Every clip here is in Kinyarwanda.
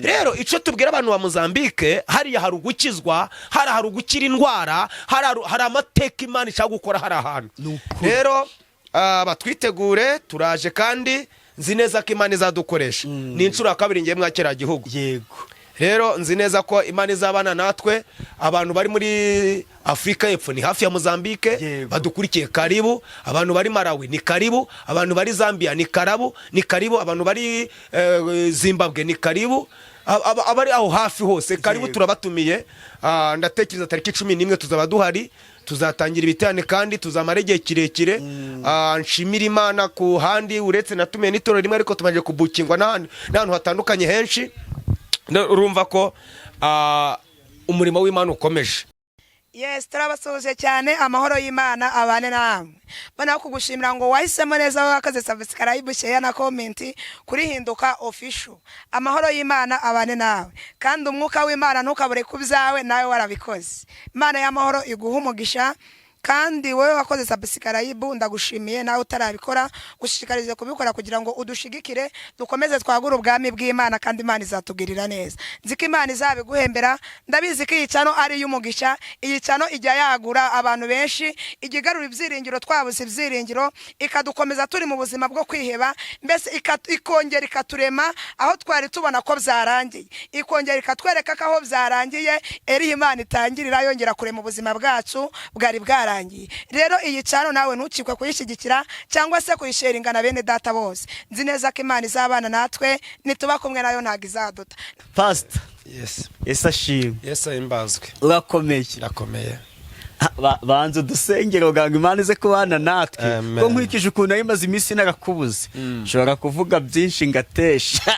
Rero icyo tubwira abantu ba Mozambique, hariya hari ugukizwa, hari ugukira indwara, hari amateka Imana ishaka gukora hari ahantu. Ni ukuri. Rero batwitegure, turaje kandi nzi neza ko Imana izadukoresha. Ni inshuro ya kabiri ngiye mwakira gihugu. Rero nzi neza ko Imana izabana natwe. Abantu bari muri Afurika y'Epfo, ni hafi ya Mozambique, badukurikiye, karibu. Abantu bari Malawi ni karibu, abantu bari Zambia ni karibu, ni karibu. Abantu bari Zimbabwe ni karibu. Abari aho hafi hose, karibu. Turabatumiye. Ndatekereza tariki 11 tuzaba duhari, tuzatangira ibiterane kandi tuzamara igihe kirekire. Nshimira Imana ku handi uretse natumiye n'itorero rimwe, ariko tumaze kubukingwa n'ahandi n'ahantu hatandukanye henshi. Urumva ko umurimo w'Imana ukomeje. Yes, turabasuhuje cyane. Amahoro y'Imana abane namwe. Mbona kugushimira ngo wahisemo neza, wakoze subscribe, share na comment kuri Hinduka Official. Amahoro y'Imana abane nawe, kandi umwuka w'Imana ntukabure ku byawe, nawe warabikoze. Imana y'amahoro iguha umugisha. Kandi wowe wakoze subscribe, ndagushimiye. Nawe utarabikora, gushishikarize kubikora kugira ngo udushigikire, dukomeze twagure ubwami bw'Imana, kandi Imana izatugirira neza. Nzi ko Imana izabiguhembera. Ndabizi ko iyi channel ari iy'umugisha. Iyi channel ijya yagura abantu benshi, ijya igarura ibyiringiro twabuze ibyiringiro, ikadukomeza turi mu buzima bwo kwiheba, mbese ikongera ikaturema aho twari tubona ko byarangiye, ikongera ikatwereka ko aho byarangiye eriho Imana itangirira yongera kurema ubuzima bwacu bwari bwarangiye. Rero iyi channel nawe ntukikwe kuyishyigikira cyangwa se kuyisharinga na bene data bose. Nzi neza ko Imana izabana natwe, nituba kumwe nayo ntabwo izaduta. Pasita. Yes. Ese ashimwe. Yes, ahimbazwe. Urakomeye? Irakomeye. Banza udusengero ngo Imana ize kubana natwe. Amen. Ko nkurikije ukuntu nari maze iminsi narakubuze, nshobora kuvuga byinshi ngatesha.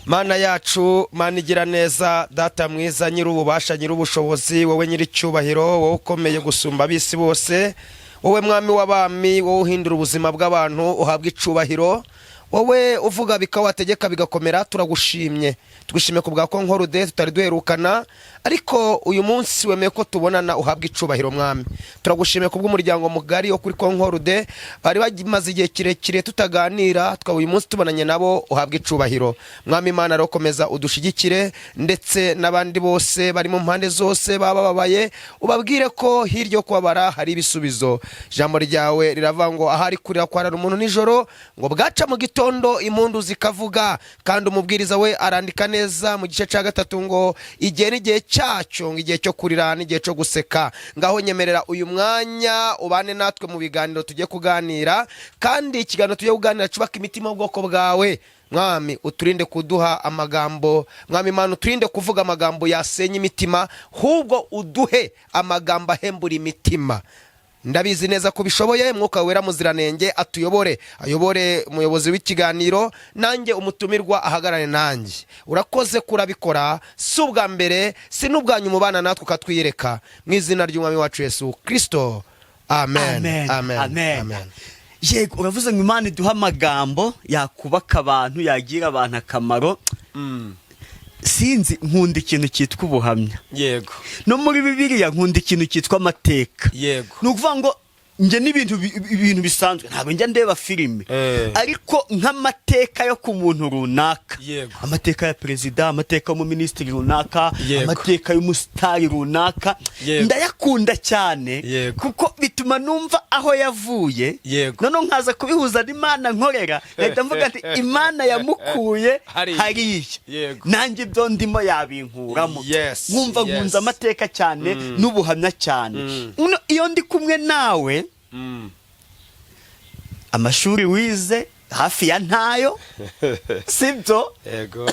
Mana yacu, Mana igira neza, Data mwiza, nyir'ububasha, nyir'ubushobozi, wowe nyir'icyubahiro, wowe ukomeye gusumba ab'isi bose, wowe mwami w'abami, wowe uhindura ubuzima bw'abantu, uhabwa icubahiro, wowe uvuga bikawategeka bigakomera, turagushimye. Tugushimye ku bwa Concorde tutari duherukana, ariko uyu munsi wemeye ko tubonana, uhabwa icubahiro mwami. Turagushimiye ku bw'umuryango mugari wo kuri Concorde bari bamaze igihe kirekire tutaganira, tukaba uyu munsi tubonanye nabo, uhabwa icubahiro mwami. Imana rero, komeza udushigikire, ndetse n'abandi bose bari mu mpande zose baba bababaye, ubabwire ko hirya yo kubabara hari ibisubizo. Ijambo ryawe riravuga ngo ahari kurira kwarara umuntu nijoro, ngo bwaca mu gitondo impundu zikavuga. Kandi umubwiriza we arandika neza mu gice cya gatatu ngo igihe n'igihe cyacyo, ngo igihe cyo kurira n'igihe cyo guseka. Ngaho nyemerera uyu mwanya ubane natwe mu biganiro tugiye kuganira, kandi ikiganiro tugiye kuganira cyubaka imitima y'ubwoko bwawe. Mwami, uturinde kuduha amagambo, mwami Imana, uturinde kuvuga amagambo yasenya imitima, ahubwo uduhe amagambo ahembura imitima. Ndabizi neza ko bishoboye. Mwuka Wera muziranenge atuyobore, ayobore umuyobozi w'ikiganiro, nanjye umutumirwa ahagarare nanjye. Urakoze kurabikora, si ubwa mbere si n'ubwa nyuma ubana natwe ukatwiyereka. Mu izina ry'Umwami wacu Yesu Kirisito, amen, amen, amen. Yego, uravuze ngo Imana iduha amagambo yakubaka abantu, yagira abantu akamaro. Sinzi, nkunda ikintu cyitwa ubuhamya. No muri Bibiliya nkunda ikintu cyitwa amateka. Ni ukuvuga ngo njye n'ibintu ibintu bisanzwe, ntabwo njya ndeba filime, ariko nk'amateka yo ku muntu runaka, amateka ya perezida, amateka y'umuminisitiri runaka, amateka y'umusitari runaka, ndayakunda cyane, kuko bituma numva aho yavuye, noneho nkaza kubihuza n'Imana nkorera, ngahita mvuga nti Imana yamukuye Hariya. hariya, nanjye ibyo ndimo yabinkuramo. Nkumva nkunze amateka cyane n'ubuhamya cyane. Uno, iyo ndi kumwe nawe, amashuri wize hafi ya ntayo, sibyo? Yego.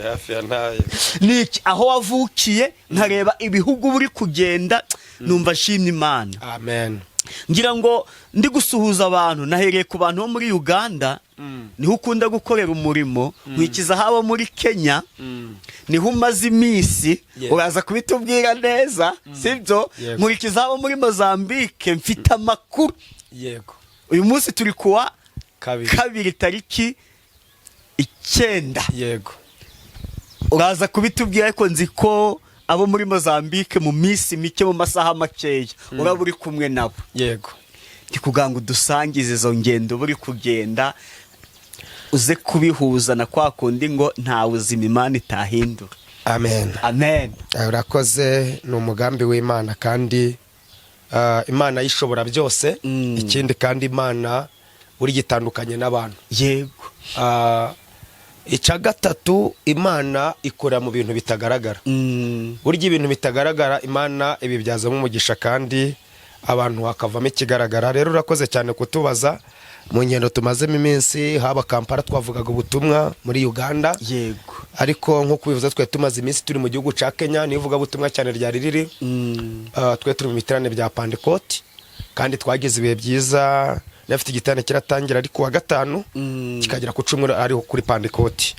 Hafi ya ntayo. Ni iki aho wavukiye, nkareba ibihugu uri kugenda, numva nshimye Imana. Amen. Ngira ngo ndi gusuhuza abantu, nahereye ku bantu bo muri Uganda, niho ukunda gukorera umurimo, nkwikiza abo muri Kenya, niho umaze iminsi, uraza kubitubwira neza, sibyo? Yego. Nkurikiza abo muri Mozambique, mfite amakuru. Uyu munsi turi kuwa kabiri. Kabiri, tariki 9. Uraza kubitubwira, ariko nzi ko abo muri Mozambique mu minsi mike, mu masaha makeya, uraba uri kumwe nabo. Ndi kugira ngo udusangize izo ngendo buri kugenda. Uze kubihuza na kwa kundi ngo nta buzima Imana itahindura. Amen. Amen. Urakoze, ni umugambi w'Imana kandi Imana yishobora byose. Ikindi kandi Imana buri gitandukanye n'abantu. Icya gatatu, Imana ikora mu bintu bitagaragara. Burya ibintu bitagaragara Imana ibibyazamo umugisha kandi abantu hakavamo ikigaragara. Rero urakoze cyane kutubaza mu ngendo tumazemo iminsi, haba Kampala twavugaga ubutumwa muri Uganda. Ariko nk'uko ubivuze, twari tumaze iminsi turi mu gihugu cya Kenya, niyo ivugabutumwa cyane ryari riri. Twari turi mu biterane bya Pantekoti kandi twagize ibihe byiza. Nafite igiterane kiratangira ari ku wa gatanu, kikagera ku cyumweru ariho kuri Pantekoti.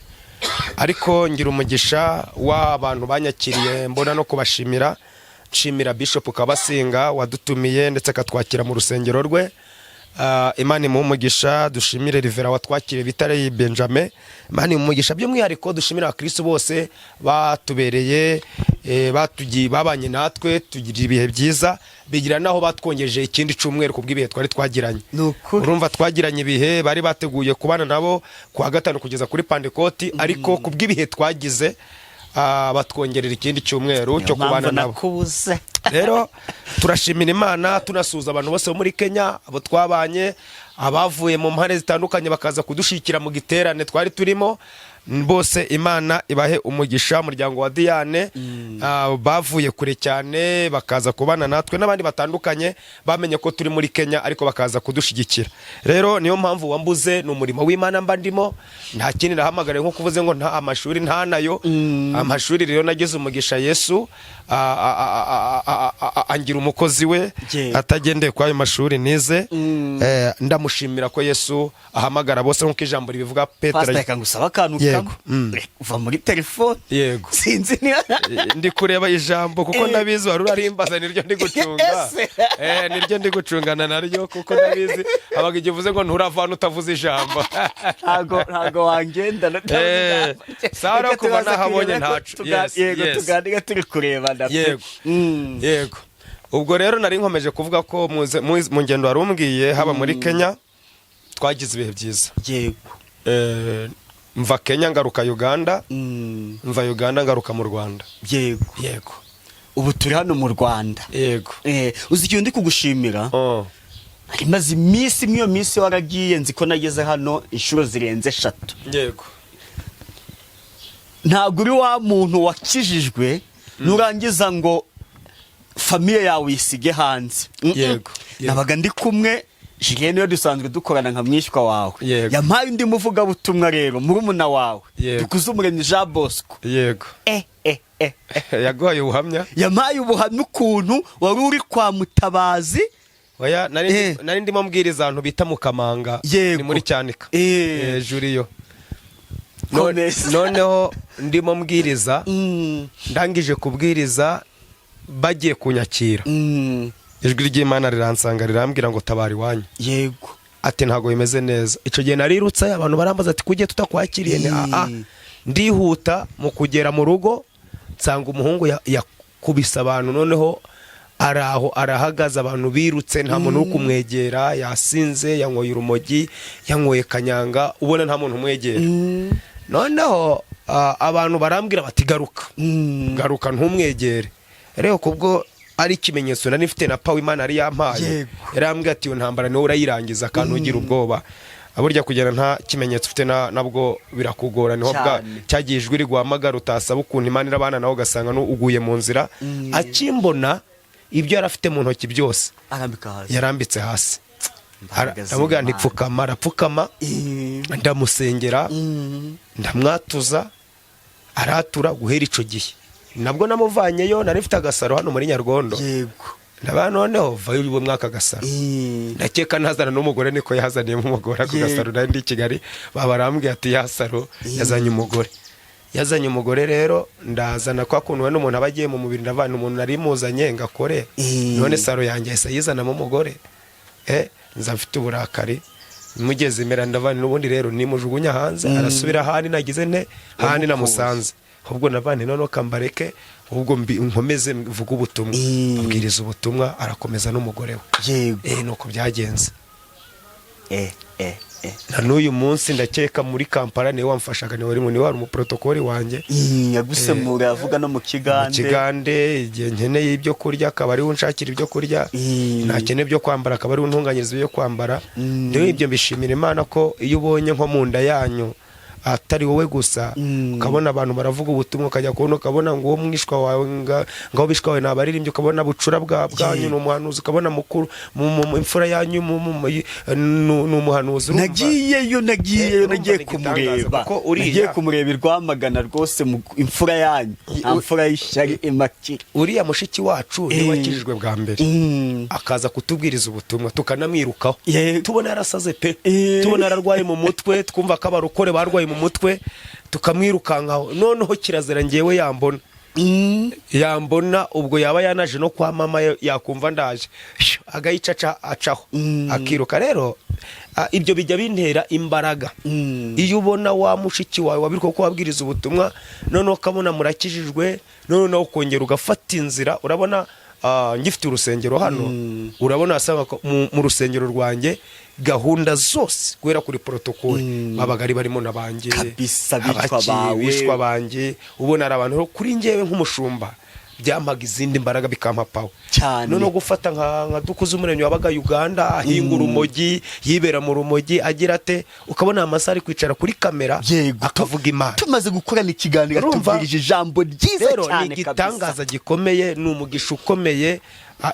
Ariko ngira umugisha w'abantu banyakiriye, mbona no kubashimira. Nshimira Bishop Kabasinga wadutumiye ndetse akatwakira mu rusengero rwe. Imana imuhe umugisha. Dushimire Rivera watwakiriye bitare Benjamin, Imana imuhe umugisha. By'umwihariko dushimire abakristo bose batubereye, batugiye babanye natwe, tugira ibihe byiza, bigira naho batwongeje ikindi cyumweru kubw'ibihe twari twagiranye. Ni ukuri. Urumva twagiranye ibihe, bari bateguye kubana nabo ku wa gatanu kugeza kuri Pantekoti, ariko kubw'ibihe twagize, batwongerera ikindi cyumweru Niyo cyo kubana mpamvu nabo. nakubuze. Rero turashimira Imana, tunasuhuza abantu bose bo muri Kenya, abo twabanye, abavuye mu mpande zitandukanye bakaza kudushyigikira mu giterane twari turimo bose, Imana ibahe umugisha. Umuryango wa Diane, bavuye kure cyane bakaza kubana natwe, n'abandi batandukanye bamenye ko turi muri Kenya ariko bakaza kudushyigikira. Rero niyo mpamvu wambuze, ni umurimo w'Imana mba ndimo, nta kindi nahamagariye. Nko kuvuze ngo nta amashuri, nta nayo amashuri. Rero nagize umugisha, Yesu angira umukozi we atagendeye kuri ayo mashuri nize. Ndamushimira ko Yesu ahamagara bose nk'uko ijambo ribivuga Petero. Pastor, reka ngusaba akantu Yego. kamwe. Uva muri telefone. Yego. Sinzi niba Ndi kureba ijambo kuko ndabizi wari urarimbaza, niryo ndi gucunga. Ese. Niryo ndi gucungana naryo kuko ndabizi abaga igihe uvuze ngo nturavana utavuze ijambo. Ntago wangenda. Sawa, rero kuva nahabonye ntaco. Yes, Yego, yes. tuganira turi kurebana pe. Yego. Yego, ubwo rero nari nkomeje kuvuga ko mu ngendo wari umbwiye, haba muri Kenya twagize ibihe byiza. Mva Kenya ngaruka Uganda, mva Uganda ngaruka mu Rwanda. Yego. Ubu turi hano mu Rwanda. Yego. Uzi ikintu ndi kugushimira? Oh. Nari maze iminsi, mw'iyo minsi waragiye, nzi ko nageze hano inshuro zirenze eshatu. Ntabwo uri wa muntu wakijijwe nurangiza ngo famille yawe uyisige hanze. Yego. Nabaga ndi kumwe Julien, niyo dusanzwe dukorana nka mwishywa wawe. Yampaye undi muvugabutumwa rero, murumuna wawe, Dukuze Umuremyi Jean Bosco. Eh, eh, eh, eh. Yaguhaye ubuhamya. Yampaye ubuhamya ukuntu wari uri kwa Mutabazi. Oya, nari nari ndimo mbwiriza ahantu bita mu Kamanga. Ni muri Cyanika. Juriyo. Komeza. Noneho ndimo mbwiriza, ndangije kubwiriza bagiye kunyakira, ijwi ry'Imana riransanga rirambwira ngo tabara iwanyu. Ati ntabwo bimeze neza. Icyo gihe narirutse, abantu barambaza ati kugiye tutakwakiriye? Ni aa ndihuta. Mu kugera mu rugo nsanga umuhungu yakubise abantu, noneho araho arahagaze, abantu birutse, nta muntu wo kumwegera, yasinze, yanyoye urumogi, yanyoye kanyanga, ubona nta muntu umwegera. Noneho abantu barambwira bati garuka, garuka ntumwegere. Rero kubwo ari ikimenyetso nari mfite na power Imana yari yampaye, yarambwiye ati iyo ntambara niwe urayirangiza kandi ugira ubwoba. Burya kugera nta kimenyetso ufite nabwo birakugora, niho bwa cyagiye ijwi riguhamagara utasaba ukuntu Imana irabana nawe, ugasanga uguye mu nzira. Akimbona, ibyo yari afite mu ntoki byose arambika hasi. Yarambitse hasi. Imbaraga Ndavuga nti z'Imana. pfukama, arapfukama, ndamusengera, ndamwatuza, aratura. Guhera ico gihe nabwo namuvanyeyo, nari mfite agasaro hano muri Nyargondo. Ndaba noneho vayo uri mwaka gasaro. Ndakeka ntazana n'umugore, niko yazaniyemo umugore ako gasaro. Nari ndi i Kigali, baba barambwiye ati ya saro yazanye umugore, yazanye umugore. Rero ndazana kwa kuntu wenda umuntu aba agiye mu mubiri, ndavana umuntu nari muzanye ngakore, none saro yanjye yahise yizanamo umugore. Nza mfite uburakari, mugeze imbere ndavana n'ubundi rero nimujugunya hanze arasubira ahandi nagize nte handi namusanze. Ahubwo navane noneho kambareke, ahubwo nkomeze mvuge ubutumwa. Abwiriza ubutumwa, arakomeza n'umugore we. Nuko byagenze. Eh, eh. eh. Na n'uyu munsi ndakeka muri Kampala niwe wamfashaga, niwe wari niwe wari umuprotokoli wanjye. Yagusemura avuga no mu Mu Kigande. Kigande, igihe nkeneye ibyo kurya akaba ariwe unshakira ibyo kurya, nakeneye ibyo kwambara akaba ariwe untunganyiriza ibyo kwambara. Rero ibyo mbishimira Imana ko iyo ubonye nko mu nda yanyu atari wowe gusa, ukabona abantu baravuga ubutumwa, ukajya kubona ukabona ngo uwo mwishwa wawe ngaho bishwa wawe ni abaririmbyi, ukabona bucura bwanyu ni umuhanuzi, ukabona mukuru imfura yanyu ni umuhanuzi, urumva? Nagiyeyo, nagiyeyo. Urumva Nagiye ni igitangaza, kumureba. kuko uriya- Nagiye kumureba i Rwamagana rwose, imfura yanyu, nta mfura y'ishyari imakira. Uriya mushiki wacu niwe wakijijwe bwa mbere, akaza kutubwiriza ubutumwa tukanamwirukaho, tubona yarasaze pe, tubona yararwaye mu mutwe, twumva ko abarokore barwaye mu mutwe, tukamwirukankaho. Noneho kirazira ngewe yambona, yambona ubwo yaba yanaje no kwa mama yakumva ndaje agayica acaho akiruka. Rero ibyo bijya bintera imbaraga iyo ubona wa mushiki wawe wabirwa ko wabwiriza ubutumwa, noneho ukabona murakijijwe, noneho ukongera ugafata inzira. Urabona ngifite urusengero hano, urabona wasanga ko mu rusengero rwanjye gahunda zose guhera kuri protokoli babaga ari barimo na banjye. Kabisa, bitwa abaki, bawe. bishwa banjye. Ubona ari abantu. Rero kuri njyewe nk'umushumba byampaga izindi mbaraga, bikampa power. Cyane. Noneho gufata nka Dukuze Umuremyi wabaga Uganda, ahinga urumogi, yibera mu rumogi, agira ate, ukabona amasaha ari kwicara kuri kamera akavuga Imana. Tumaze gukorana ikiganiro, Urumva? atubwirije ijambo ryiza Rero ni cyane kabisa. igitangaza gikomeye, ni umugisha ukomeye.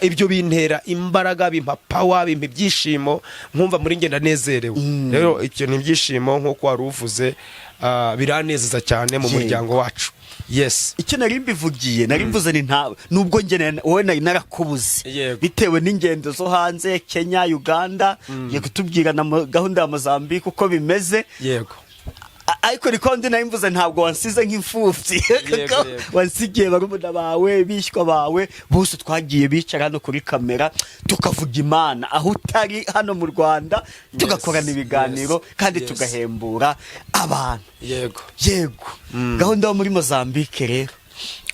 Ibyo bintera imbaraga, bimpa power, bimpa ibyishimo, nkumva muri njye ndanezerewe. Rero icyo ni ibyishimo nk'uko wari uvuze, biranezeza cyane mu muryango wacu, yes. Icyo nari mbivugiye, nari mvuze ni ntawe nubwo njye wowe nari narakubuze bitewe n'ingendo zo hanze, Kenya, Uganda, ugiye kutubwira na gahunda ya Mozambique uko bimeze. Ariko niko ndi nari mvuze, ntabwo wansize nk'imfubyi, kuko wansigiye barumuna bawe, bishywa bawe bose, twagiye bicara hano kuri kamera tukavuga Imana aho utari hano mu Rwanda, tugakorana ibiganiro kandi tugahembura abantu. Yego, gahunda yo muri Mozambique rero.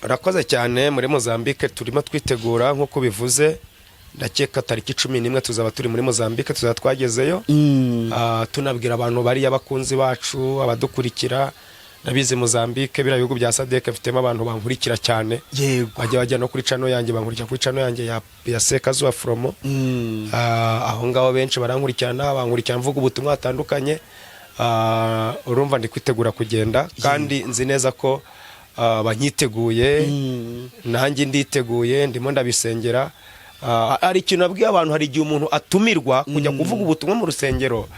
Urakoze cyane. Muri Mozambique turimo twitegura nk'uko bivuze, ndakeka tariki 11 tuzaba turi muri Mozambique, tuzaba twagezeyo. Tunabwira abantu bariya, abakunzi bacu, abadukurikira. Ndabizi Mozambique, biriya bihugu bya SADC mfitemo abantu bankurikira cyane. Bajya bajya no kuri channel yanjye, bankurikira kuri channel yanjye ya Sekazuba Fromo. Aho ngaho benshi barankurikirana, bankurikirana mvuga ubutumwa butandukanye. Urumva ndi kwitegura kugenda kandi nzi neza ko banyiteguye, nanjye nditeguye, ndimo ndabisengera. Hari ikintu nabwiye abantu: hari igihe umuntu atumirwa kujya kuvuga ubutumwa mu rusengero,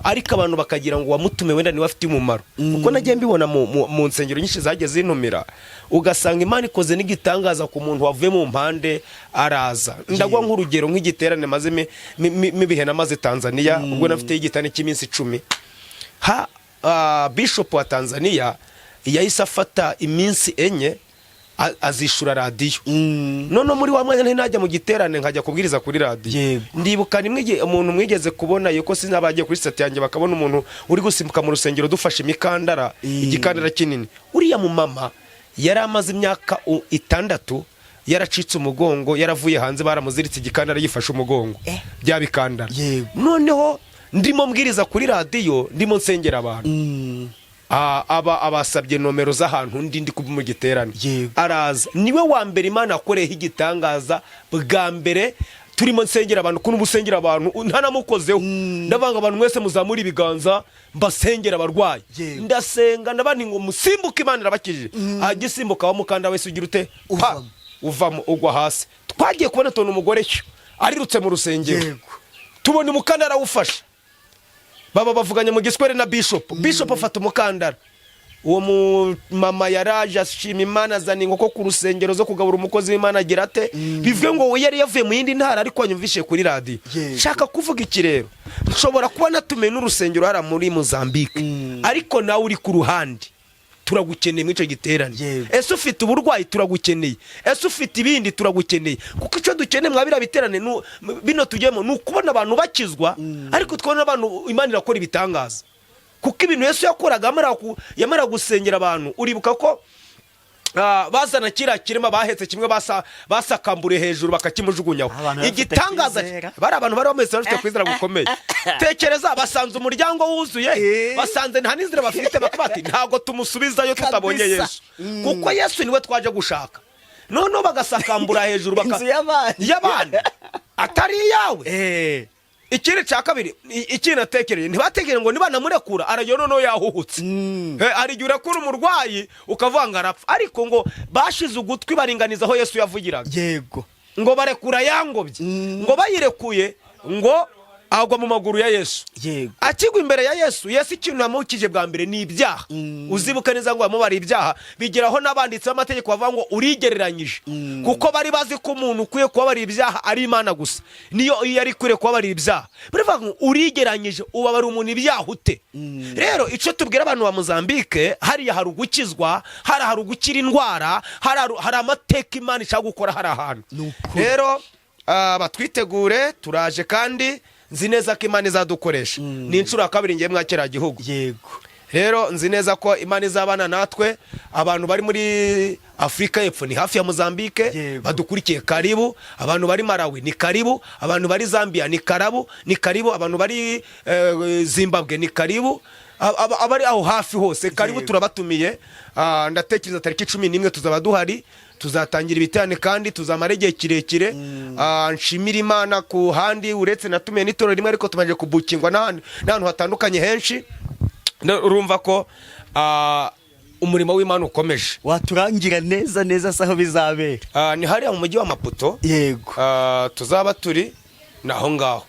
ariko abantu bakagira ngo uwamutumiwe wenda niwe afite umumaro, kuko nagiye mbibona mu nsengero nyinshi zagiye zintumira, ugasanga Imana ikoze n'igitangaza ku muntu wavuye mu mpande araza. Ndagwa nk'urugero nk'igiterane maze mibihe namaze Tanzania, ubwo nafite igiterane cy'iminsi 10, ha bishop wa Tanzania yahise afata iminsi 4 azishura radiyo. None muri wa mwanya ntajya mu giterane, nkajya kubwiriza kuri radiyo. Ndibuka rimwe igihe umuntu mwigeze kubona yuko sinabagiye kuri sitati yanjye, bakabona umuntu uri gusimbuka mu rusengero dufashe imikandara, igikandara kinini. Uriya mumama yari amaze imyaka 6 yaracitse umugongo, yaravuye hanze baramuziritse igikandara, yifashe umugongo, bya bikandara. Noneho ndimo mbwiriza kuri radiyo, ndimo nsengera abantu, aba abasabye nomero z'ahantu ndi kuba mu giterane. Araza, niwe wa mbere Imana yakoreyeho igitangaza bwa mbere. Turimo nsengera abantu, kuno ubu usengera abantu ntanamukozeho, ndavanga abantu mwese muzamura ibiganza mbasengera abarwayi. Ndasenga, ndabandi ngo musimbuke, Imana irabakijije. Agisimbuka wa mukanda wese ugira ute? Pa, Uvamo. uvamo ugwa hasi. Twagiye kubona tubona umugore cyo arirutse mu rusengero, tubona umukandara awufashe, baba bavuganye mu giswahili na bishop. Bishop afata umukandara. Uwo mama yaraje ashima Imana, azana inkoko ku rusengero zo kugabura umukozi w'Imana, agira ate. Bivuge ngo we yari yavuye mu yindi ntara ariko wanyumvishe kuri radiyo. Nshaka kuvuga iki rero? Nshobora kuba natumiwe n'urusengero hariya muri Mozambique, ariko nawe uri ku ruhande turagukeneye muri icyo giterane. Ese ufite uburwayi? Turagukeneye. Ese ufite ibindi? Turagukeneye, kuko icyo dukeneye mwa biriya biterane bino tugiyemo ni ukubona abantu bakizwa, ariko twabona abantu Imana irakora ibitangaza, kuko ibintu Yesu yakoraga yamara gusengera abantu, uribuka ko Bazana kiriya kirema bahetse kimwe basakamburiye hejuru bakakimujugunyaho. Abantu bafite Igitangaza, kwizera. bari abantu bari bameze bafite kwizera gukomeye. Tekereza, basanze umuryango wuzuye, basanze nta n'inzira bafite, bakaba bati: "Ntabwo tumusubizayo tutabonye Yesu, kuko Yesu niwe twaje gushaka." Noneho bagasakambura hejuru Inzu y'abandi. Y'abandi, atari iyawe. Ikindi cya kabiri, ikindi natekereye, ntibatekereye ngo nibanamurekura arajya noneho yahuhutse. Hari igihe urekura umurwayi ukavuga ngo arapfa, ariko ngo bashize ugutwi baringaniza aho Yesu yavugiraga. Ngo barekura yangobye. Ngo bayirekuye, ngo agwa mu maguru ya Yesu. Akigwa imbere ya Yesu, Yesu ikintu yamukije bwa mbere ni ibyaha. Uzibuke neza ngo yamubara ibyaha, bigeraho n'abanditsi b'amategeko bavuga ngo urigereranyije, kuko bari bazi ko umuntu ukwiye kubabarira ibyaha ari Imana gusa, niyo iyo yari ikwiriye kubabarira ibyaha. Baravuga ngo urigereranyije, ubabara umuntu ibyaha ute? Rero icyo tubwira abantu ba Mozambique, hariya hari ugukizwa, hari ugukira indwara, hari amateka Imana ishaka gukora hari ahantu. Ni ukuri. Rero batwitegure, turaje kandi nzi neza ko Imana izadukoresha. Ni inshuro ya kabiri ngiye mwakira gihugu. Rero nzi neza ko Imana izabana natwe. Abantu bari muri Afurika y'Epfo, ni hafi ya Mozambique, badukurikiye, karibu. Abantu bari Malawi ni karibu, abantu bari Zambia ni karibu, ni karibu. Abantu bari Zimbabwe ni karibu. Abari aho hafi hose, karibu. Turabatumiye. Ndatekereza tariki 11 tuzaba duhari, tuzatangira ibiterane kandi tuzamara igihe kirekire. Nshimira Imana ku handi uretse natumiye n'itorero rimwe, ariko tumaze kubukingwa n'ahandi n'ahantu hatandukanye henshi. Urumva ko umurimo w'Imana ukomeje. Waturangira neza neza se aho bizabera? Ni hariya mu mujyi wa Maputo. Tuzaba turi ni aho ngaho.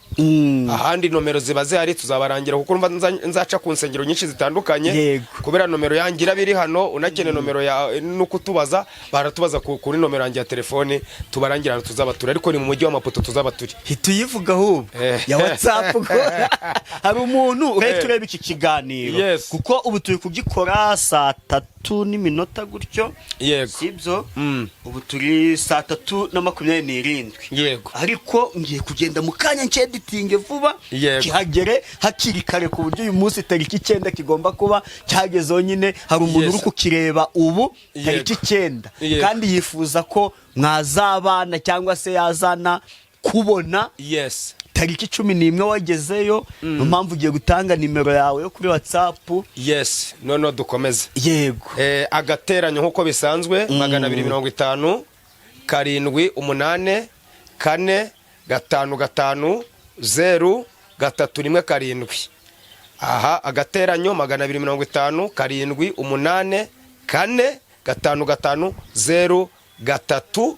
Ahandi nomero ziba zihari, tuzabarangira, kuko urumva nzaca ku nsengero nyinshi zitandukanye. Kubera nomero yanjye iraba iri hano, unakeneye nomero ya no kutubaza, baratubaza kuri nomero yanjye ya telefone, tubarangira ahantu tuzaba turi, ariko ni mu mujyi wa Maputo tuzaba turi. Hita uyivuga ahubwo ya WhatsApp, ko hari umuntu urahita ureba iki kiganiro, kuko ubu turi kugikora saa 3 n'iminota gutyo. Sibyo? Ubu turi saa 3 na 27. Ariko ngiye kugenda mu kanya ncyeditinge vuba, kihagere hakiri kare, ku buryo uyu munsi tariki 9 kigomba kuba cyagezeho nyine. Hari umuntu uri kukireba ubu tariki 9 kandi yifuza ko mwazabana cyangwa se yazana kubona tariki 11 wagezeyo. Niyo mpamvu ugiye gutanga nimero yawe yo kuri WhatsApp. Yes, noneho dukomeze. Yego. Agateranyo nk'uko bisanzwe, 250 7 8 4 5 5 0 3 1 7. Aha agateranyo 250 7 8 4 5 5 0 3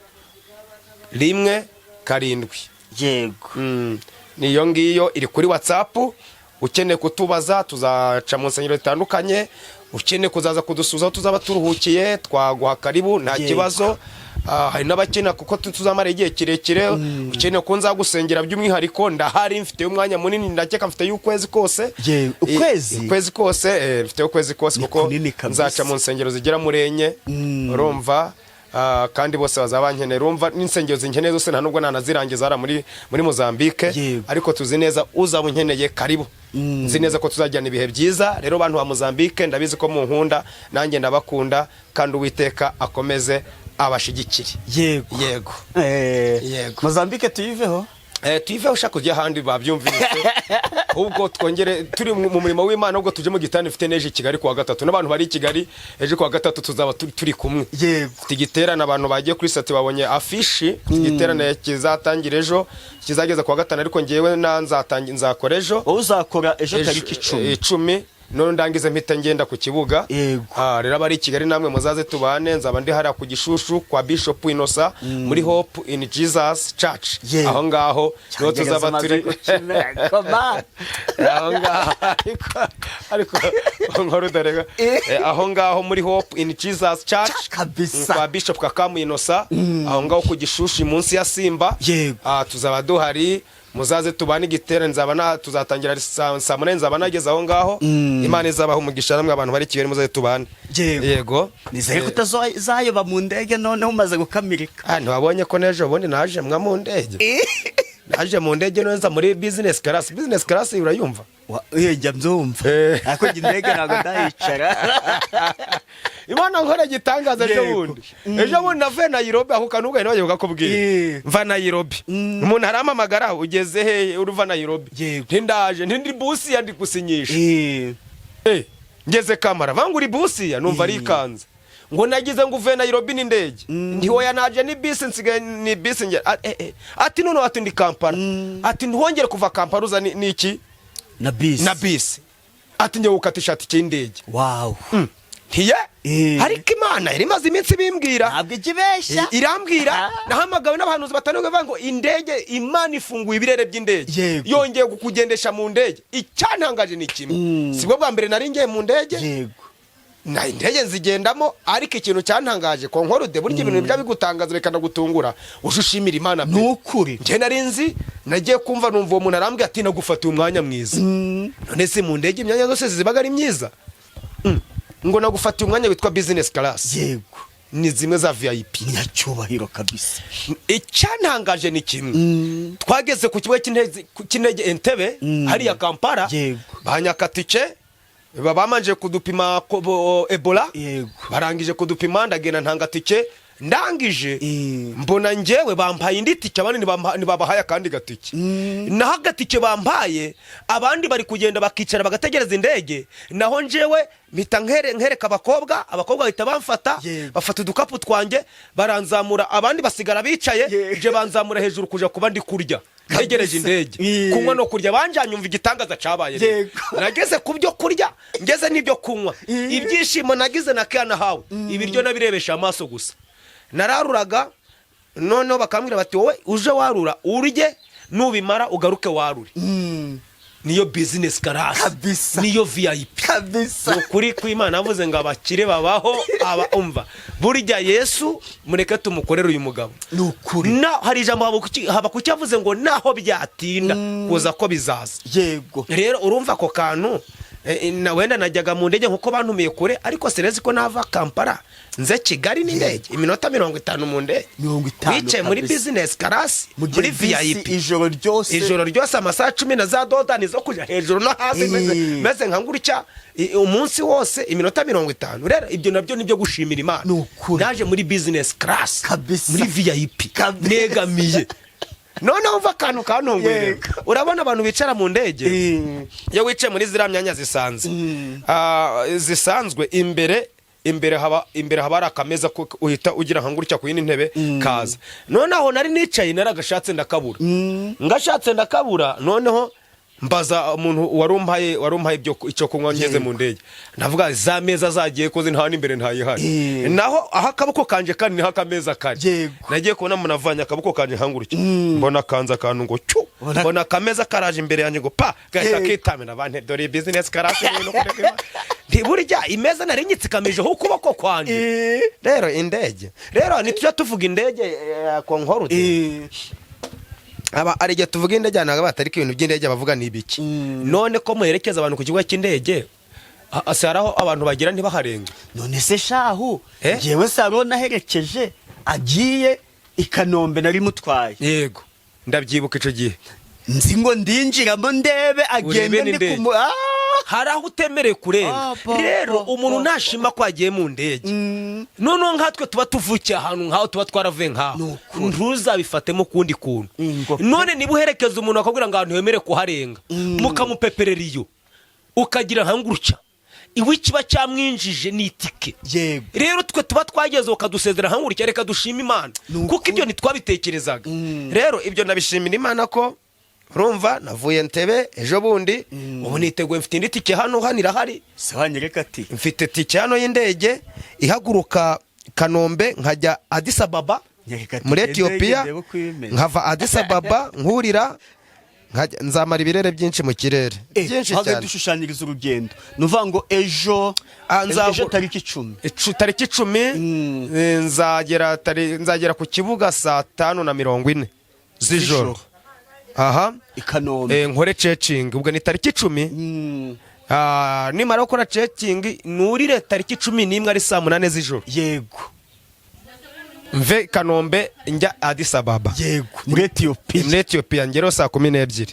1 7. Niyo ngiyo iri kuri WhatsApp. Ukeneye kutubaza, tuzaca mu nsengero zitandukanye. Ukeneye kuzaza kudusuza aho tuzaba turuhukiye, twaguha karibu, nta kibazo. Hari n'abakena kuko tuzamara igihe kirekire. Ukeneye ko nzagusengera by'umwihariko, ndahari, mfite umwanya munini, ndakeka mfite y'ukwezi kose. Ukwezi? Ukwezi kose, mfite ukwezi kose Ni kuko kunini kabisa. nzaca mu nsengero zigera muri enye, urumva. Kandi bose bazaba bankenera, urumva n'insengero zinkeneye zose nta nubwo nanazirangiza hariya muri Mozambique. Ariko tuzi neza uzaba unkeneye, karibu. Nzi neza ko tuzajyana ibihe byiza. Rero bantu ba Mozambique, ndabizi ko munkunda, nanjye ndabakunda, kandi Uwiteka akomeze abashigikire. Yego. Yego. Mozambique tuyiveho. Tuyiveho, ushaka kujya ahandi babyumvise. Ahubwo twongere turi mu murimo w'Imana, ubwo tujye mu giterane mfite n'ejo i Kigali kuwa gatatu, n'abantu bari i Kigali ejo kuwa gatatu tuzaba turi kumwe. Mfite igiterane, abantu bagiye kuri sati babonye afishi. Mfite igiterane kizatangira ejo kizageza kuwa gatanu, ariko ngewe na nzatangira nzakora ejo. Wowe uzakora ejo Ejo, tariki 10. 10, none ndangize mpita ngenda ku kibuga. Rero abari i Kigali namwe muzaze tubane, nzaba ndi hariya ku Gishushu kwa Bishop Innocent muri Hope in Jesus Church. Aho ngaho niho tuzaba turi. Aho ngaho, ariko nkuru dore aho ngaho muri Hope in Jesus Church kwa Bishop Kakamu Innocent, aho ngaho ku Gishushu munsi ya Simba. Tuzaba duhari, muzaze tubane igiterane. Nzaba na tuzatangira saa 8, nzaba nageze aho ngaho. Imana izabaha umugisha namwe abantu bari i Kigali, muzaze tubane. Yego. Nizere ko utazayoba mu ndege noneho umaze gukamirika. Ntiwabonye ko n'ejo bundi naje mwa mu ndege? Naje mu ndege neza muri business class. Business class urayumva? Njya mbyumva, ariko njye indege ntabwo ndayicara. Imana nkora igitangaza ejo bundi. Ejo bundi navuye Nairobi, ako kantu ugahita bagiye kukakubwira. Mva Nairobi, umuntu arampamagara: "Ugeze hehe uruva Nairobi?" "Ntindaje, ntindi Busia, ndi gusinyisha." Ngeze Kampala, vanga uri Busia, numva arikanze ngo nagize ngo uvuye Nairobi n'indege. Ntiwoya, naje ni bisi, nsigaye ni bisi nge. Ati noneho, ati ndi Kampala. Ati ntiwongere kuva Kampala uza ni iki? Na bisi. Na bisi. Ati njye gukatisha tike y'indege. Ntiye. Ariko Imana yari imaze iminsi bimbwira. Ntabwo ijya ibeshya. Irambwira, nahamagawe n'abahanuzi batandukanye bavuga ngo indege, Imana ifunguye ibirere by'indege. Yongeye kukugendesha mu ndege. Icyantangaje ni kimwe, sibwo bwa mbere nari ngiye mu ndege. Na indege nzigendamo, ariko ikintu cyantangaje, Concorde, burya ibintu bijya bigutangaza bikanagutungura, uje ushimira Imana pe. Ni ukuri. Njye nari nzi, nagiye kumva numva uwo muntu arambwira ati: "Nagufatiye umwanya mwiza." None se mu ndege imyanya zose zibaga ari myiza? Ngo nagufatiye umwanya witwa business class. Ni zimwe za VIP. Nyacyubahiro kabisa. Icyantangaje ni kimwe, twageze ku kibuga cy'indege Entebbe, hariya Kampala. Banyaka tike, bamanje kudupima Ebola. Barangije kudupima, ndagenda ntanga tike, ndangije mbona njyewe bampaye indi tike, abandi ntibabahaye akandi gatike. Naho agatike bampaye, abandi bari kugenda bakicara bagategereza indege, naho njyewe mpita nkereka abakobwa, abakobwa bahita bamfata. Bafata udukapu twanjye baranzamura, abandi basigara bicaye. Nje banzamura hejuru kuja kuba ndi kurya ntegereje indege. Kunywa no kurya banjanye. Umva igitangaza cabaye rero. Nageze ku byo kurya, ngeze n'ibyo kunywa, ibyishimo nagize na nahawe ibiryo nabirebesha amaso gusa. Nararuraga, noneho bakambwira bati: "Wowe uje warura urye, nubimara ugaruke warure." Niyo business class. Niyo VIP. Ni ukuri kw'Imana, avuze ngo abakire babaho aba. Umva, burya Yesu mureke tumukorere uyu mugabo. Ni ukuri. Na hari ijambo Habakuki yavuze ngo naho byatinda kuza ko bizaza. Rero urumva ako kantu, na wenda najyaga mu ndege nkuko bantumiye kure, ariko sinzi ko nava Kampala nze Kigali n'indege, iminota 50 mu ndege. 50. Wicaye muri Kabisa. business class, Mu gihe muri bisi VIP ijoro ryose. Ijoro ryose, amasaha 10 na za dodani zo kujya hejuru no hasi, meze nka gutya, umunsi wose, iminota 50. Rero ibyo nabyo nibyo gushimira Imana. Ni ukuri. Naje muri business class, Kabisa. muri VIP. Negamiye. Noneho umva akantu kantunguye rero. Urabona abantu bicara mu ndege, iyo wicaye muri ziriya myanya zisanzwe, zisanzwe, imbere haba hari akameza ko uhita ugira nka gutya ku yindi ntebe kaza. Noneho nari nicaye, naragashatse ndakabura, ngashatse ndakabura. Noneho mbaza umuntu wari umpaye ibyo icyo kunywa ngeze mu ndege, ndavuga za meza zagiye koze, nta n'imbere ntayihari. Naho aho akaboko kanje kari niho akameza kari. Nagiye kubona umuntu avanye akaboko kanje nkangurutse, mbona kanze akantu ngo cyu, mbona akameza karaje imbere yanjye ngo pa, gahita kitamira abantu. Dore business class ibintu kureka. Ntiburya imeza nari nyitsikamijeho ukuboko kwanjye. Rero indege, rero ntitujya tuvuga indege, Concorde. Aba ari igihe tuvuga indege, ntabwo batari ko ibintu by'indege bavuga ni ibiki. None ko muherekeza abantu ku kibuga cy'indege, si hari aho abantu bagera ntibaharenge? None se shahu, Eh? njyewe saro naherekeje agiye i Kanombe, nari mutwaye. Yego, ndabyibuka icyo gihe. Nzi ngo ndinjiramo ndebe agende Urebe ndi n'indege. kumu. Hari aho utemerewe kurenga. Rero umuntu nashima ko yagiye mu ndege, noneho nkatwe tuba tuvukiye ahantu nk'aho, tuba twaravuye nk'aho, Ni ukuri. ntuzabifatemo ukundi kuntu. Ingo. None niba uherekeza umuntu akabwira ngo ahantu wemere kuharenga, mukamupeperera iyo, ukagira nka ngutya, iwe kiba cyamwinjije ni itike. Rero twe tuba twageze bakadusezera nka ngutya, reka dushime Imana, Ni ukuri. kuko ibyo ntitwabitekerezaga. Rero ibyo ndabishimira Imana ko urumva navuye Ntebe ejo bundi, ubu niteguye, mfite indi tike hano, hano irahari. Se wanyereka ati Mfite tike hano y'indege ihaguruka Kanombe nkajya Addis Ababa Nyereka ati muri ndege, Etiyopiya, ndebe uko ibimeze. nkava Addis Ababa nkurira nzamara ibirere byinshi mu kirere, byinshi Haze cyane. dushushanyiriza urugendo, ni ukuvuga ngo ejo ejo tariki 10. Tariki 10, nzagera ku kibuga saa 5:40 z'ijoro. Z'ijoro. Aha. I Kanombe. Nkore checking, ubwo ni tariki 10. Nimara gukora checking, nurire tariki 11 ari saa 8 z'ijoro. Mve Kanombe njya Addis Ababa. Yego, muri Etiyopiya. Muri Etiyopiya, ngereho saa 12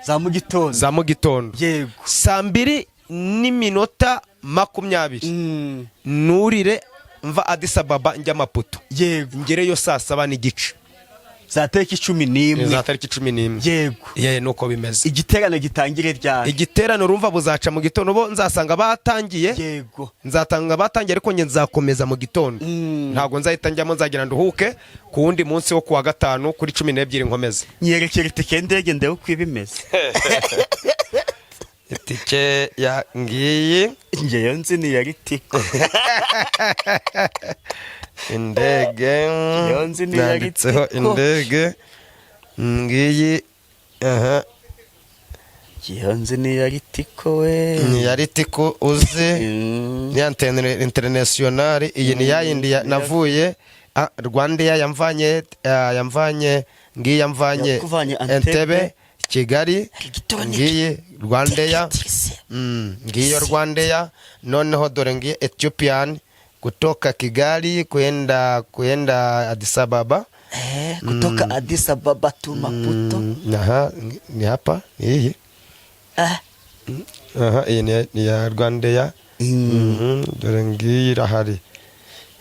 za mu gitondo. Za mu gitondo. Saa 2 n'iminota 20 nurire mva Addis Ababa njya Maputo, ngereyo saa 7:30. Za tariki 11. Za tariki 11. Ye, nuko bimeze. Igiterane gitangire ryari? Igiterane urumva buzaca mu gitondo, bo nzasanga batangiye. Nzatanga batangiye, ariko njye nzakomeza mu gitondo. Ntabwo nzahita njyamo, nzagira nduhuke ku wundi munsi wo kuwa gatanu kuri 12 nkomeze. Nyerekera itike y'indege ndebe uko iba imeze. Itike ya ngiyi. Ngeyo nzi ni iya Ritco. Indege Iyo nzi ni iya yanditseho Ritco. Indege ngiyi, aha. Iyo nzi ni iya Ritco we. Ni iya Ritco uzi. Ni ya international. Iyi ni ya yindi navuye Rwandair yamvanye, yamvanye ngiyi, yamvanye Yakuvanye Entebbe, Entebbe. Kigali. Ngiyi Rwandair. Ngiyo Rwandair. Noneho dore ngiyi Ethiopian kutoka Kigali kuenda Addis Ababa. Kutoka Addis Ababa to Maputo. Aha, ni hapa ni iyi. Aha, iyi ni ya Rwandair. Dore ngiyi irahari,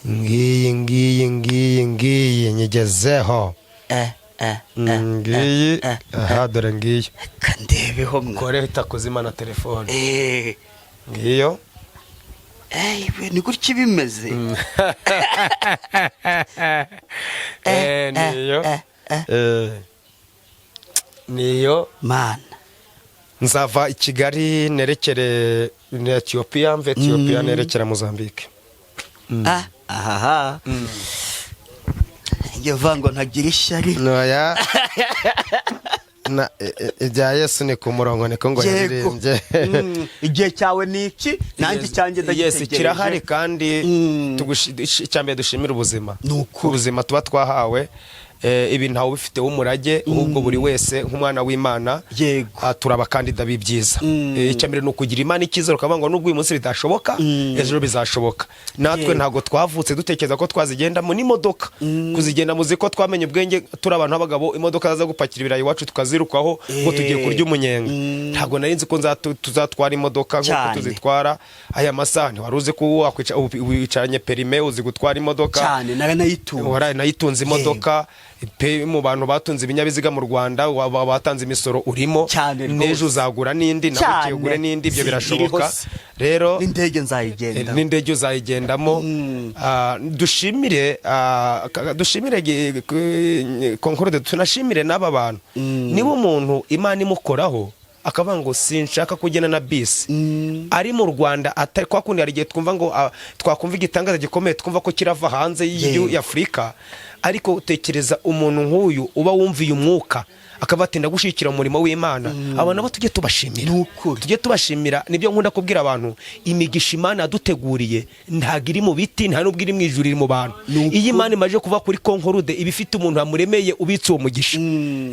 ngiyi ngiyi ngiyi ngiyi nyigezeho. Ngiyi, aha, dore ngiyi. Kandebeho mwa. Kore itakuzima na telefone. Ngiyo. We, ni gutya bimeze. Niyo. Niyo. Mana. Nzava i Kigali nerekere ni Etiyopiya, mve Etiyopiya nerekera Mozambique. Ahaha, njye uvuga ngo ntagira ishyari. Noya na ibya Yesu ni ku murongo, niko ngo yaririmbye. Igihe cyawe ni iki, nanjye icyanjye Yes, ndagitegereje. kirahari kandi. Icya mbere dushimira ubuzima. Ni ukuri. Ubuzima tuba twahawe, ibi ntawe ubifite w'umurage, ahubwo buri wese nk'umwana w'Imana turi abakandida b'ibyiza. Icya mbere ni ukugira Imana icyizere, ukavuga ngo nubwo uyu munsi bitashoboka, ejo bizashoboka. Natwe ntabwo twavutse dutekereza ko twazigendamo n'imodoka, kuzigenda muzi ko twamenye ubwenge turi abantu b'abagabo, imodoka zaza gupakira ibirayi iwacu tukazirukaho ngo tugiye kurya umunyenga. Ntabwo nari nzi ko tuzatwara imodoka nk'uko tuzitwara aya masaha. Ntiwari uzi ko wicaranye permis, uzi gutwara imodoka. Cyane, naranayitunze. Waraye nayitunze imodoka pe. Mu bantu batunze ibinyabiziga mu Rwanda, batanze imisoro urimo. Cyane rwose. N'ejo uzagura n'indi, nawe ugure n'indi, ibyo Ziriho birashoboka. se. Rero n'indege nzayigenda. N'indege uzayigendamo. Dushimire, dushimire Concorde, tunashimire n'aba bantu. Niba umuntu Imana imukoraho akavuga ngo sinshaka kugenda na bisi ari mu Rwanda, atari kwa kundi hari igihe twumva ngo twakumva igitangaza gikomeye, twumva ko kirava hanze y'Afurika. Ariko tekereza umuntu nk'uyu uba wumviye umwuka akaba ati ndagushyigikira mu murimo w'Imana. Aba nabo tujye tubashimira. Ni ukuri. Tujye tubashimira. Nibyo nkunda kubwira abantu: imigisha Imana yaduteguriye ntabwo iri mu biti, nta n'ubwo iri mu ijuru, iri mu bantu. Iyo Imana imaze kuva kuri Concorde, iba ifite umuntu yamuremeye ubitse uwo mugisha.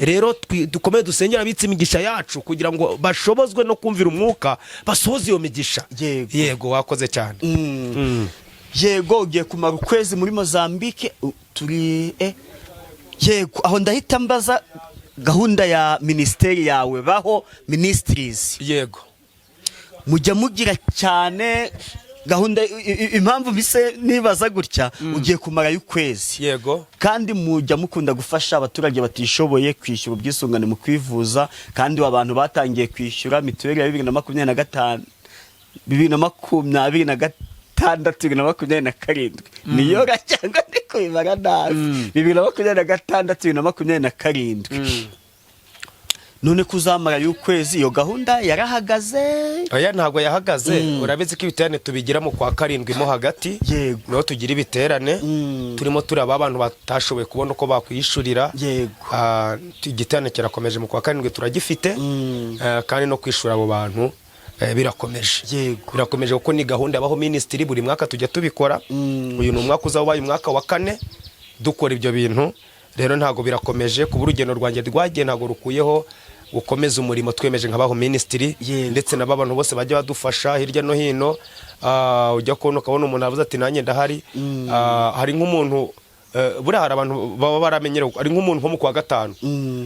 Rero dukomeze dusengera abitse imigisha yacu kugira ngo bashobozwe no kumvira umwuka, basohoze iyo migisha. Yego, wakoze cyane. Yego, ugiye kumara ukwezi muri Mozambique. Turi yego, aho ndahita mbaza gahunda ya minisiteri yawe, Baho Ministries. Mujya mugira cyane gahunda impamvu mpise nibaza gutya, ugiye kumarayo ukwezi. Kandi mujya mukunda gufasha abaturage batishoboye kwishyura ubwisungane mu kwivuza, kandi abantu batangiye kwishyura mituweli ya 2025, 2026, 2027, niyo ra cyangwa ndi kubibara nabi? 2026, 2027. None kuzamara y'ukwezi, iyo gahunda yarahagaze? Oya, ntabwo yahagaze. Urabizi ko ibiterane tubigira mu kwa karindwi mo hagati. Niho tugira ibiterane, turimo turaba abantu batashoboye kubona uko bakwiyishurira. Igiterane kirakomeje mu kwa karindwi, turagifite. Kandi no kwishura abo bantu birakomeje. Birakomeje kuko ni gahunda yabaho ministry, buri mwaka tujya tubikora. Uyu ni umwaka uzaba ubaye umwaka wa kane dukora ibyo bintu. Rero ntabwo birakomeje kuba urugendo rwanjye rwagiye, ntabwo rukuyeho gukomeza umurimo twemeje nka Baho Ministry, ndetse n'aba bantu bose bajya badufasha hirya no hino. Ujya kubona ukabona umuntu avuze ati nanjye ndahari. Hari nk'umuntu, buriya hari abantu baba baramenyerewe, hari nk'umuntu nko mu kwa gatanu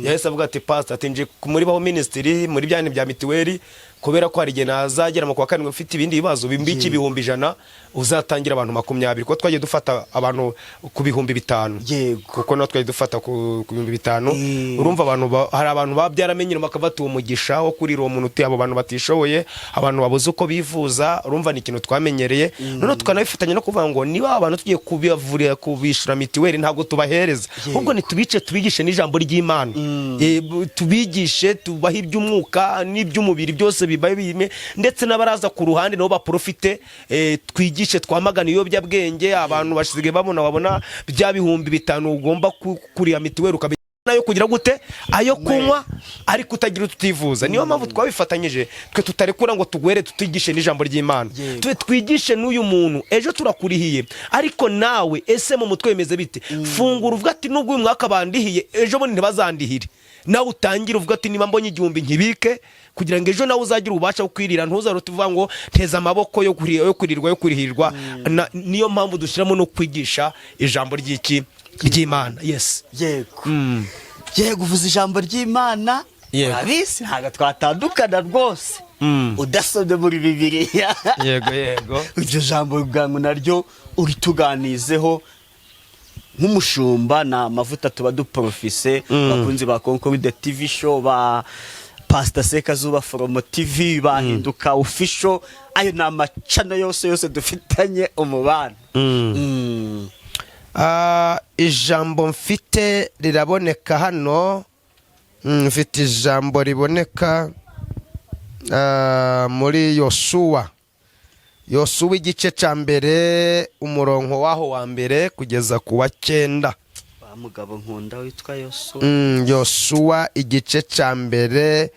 yahise avuga ati pastor, ati nje muri Baho Ministry, muri bya bya mituweli, ko Kubera ko hari igihe nazagera mu kwa karindwi mfite ibindi bibazo, bimbiki 100,000, uzatangira abantu 20, kuko twagiye dufata abantu ku 5000. Kuko natwe twagiye dufata ku 5000. Urumva abantu hari abantu baba byaramenyere, bakabata uwo mugisha wo kurira uwo muntu utuye, abo bantu batishoboye, abantu babuze uko bivuza. Urumva ni ikintu twamenyereye. Noneho tukanabifatanya no kuvuga ngo niba abantu tugiye kubavurira, kubishyura mitiweli, ntabwo tubahereza, ahubwo ntitubice, tubigishe n'ijambo ry'Imana. Tubigishe, tubahe iby'umwuka n'iby'umubiri byose bibaye bime, ndetse n'abaraza ku ruhande nabo baprofite. Twigishe, twamagana ibiyobyabwenge. Abantu basigaye babona, wabona bya 5000 ugomba kuriha mitiweli, ukabi ayo kugira gute, ayo kunywa, ariko utagira ututivuza. Niyo mpamvu twabifatanyije, twe tutarekura ngo tugwere, tutigishe n'ijambo ry'Imana. Twe twigishe n'uyu muntu, ejo turakurihiye, ariko nawe ese mu mutwe bimeze bite? Fungura uvuga ati: "Nubwo uyu mwaka bandihiye, ejo bundi ntibazandihire." Nawe utangire uvuga ati: "Niba mbonye 1000 nkibike," kugira ngo ejo nawe uzagire ububasha bwo kwirira, ntuzarute uvuga ngo nteze amaboko yo kurirwa, yo kurihirwa. Niyo mpamvu dushyiramo no kwigisha ijambo ry'iki, ry'Imana, yes. Yego, uvuze ijambo ry'Imana. Urabizi, ntabwo twatandukana rwose udasomye muri Bibiliya. yego yego Iryo jambo bwangu naryo urituganizeho nk'umushumba. Ni amavuta tuba duporofise. Bakunzi ba Concorde TV Show, ba Pasita Sekazuba Foromo TV, bahinduka Official, ayo ni amachannel yose yose dufitanye umubano. Ijambo mfite riraboneka hano. Mfite ijambo riboneka muri Yosuwa, Yosuwa igice cya mbere, umurongo waho wa mbere kugeza ku wa cyenda. Wa mugabo nkunda witwa Yosuwa. Yosuwa igice cya mbere,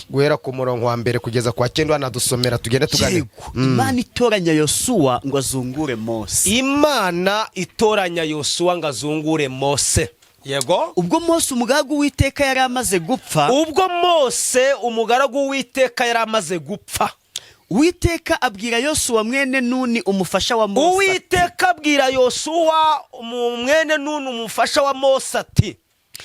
guhera ku murongo wa mbere kugeza ku wa cyenda, wanadusomera tugende tuganira. Yego. Imana itoranya Yosuwa ngo azungure Mose. Imana itoranya Yosuwa ngo azungure Mose, yego. Ubwo Mose umugaragu w'Uwiteka yari amaze gupfa, Ubwo Mose umugaragu w'Uwiteka yari amaze gupfa, Uwiteka abwira Yosuwa mwene Nuni, umufasha wa Mose, ati, Uwiteka abwira Yosuwa mwene Nuni, umufasha wa Mose, ati: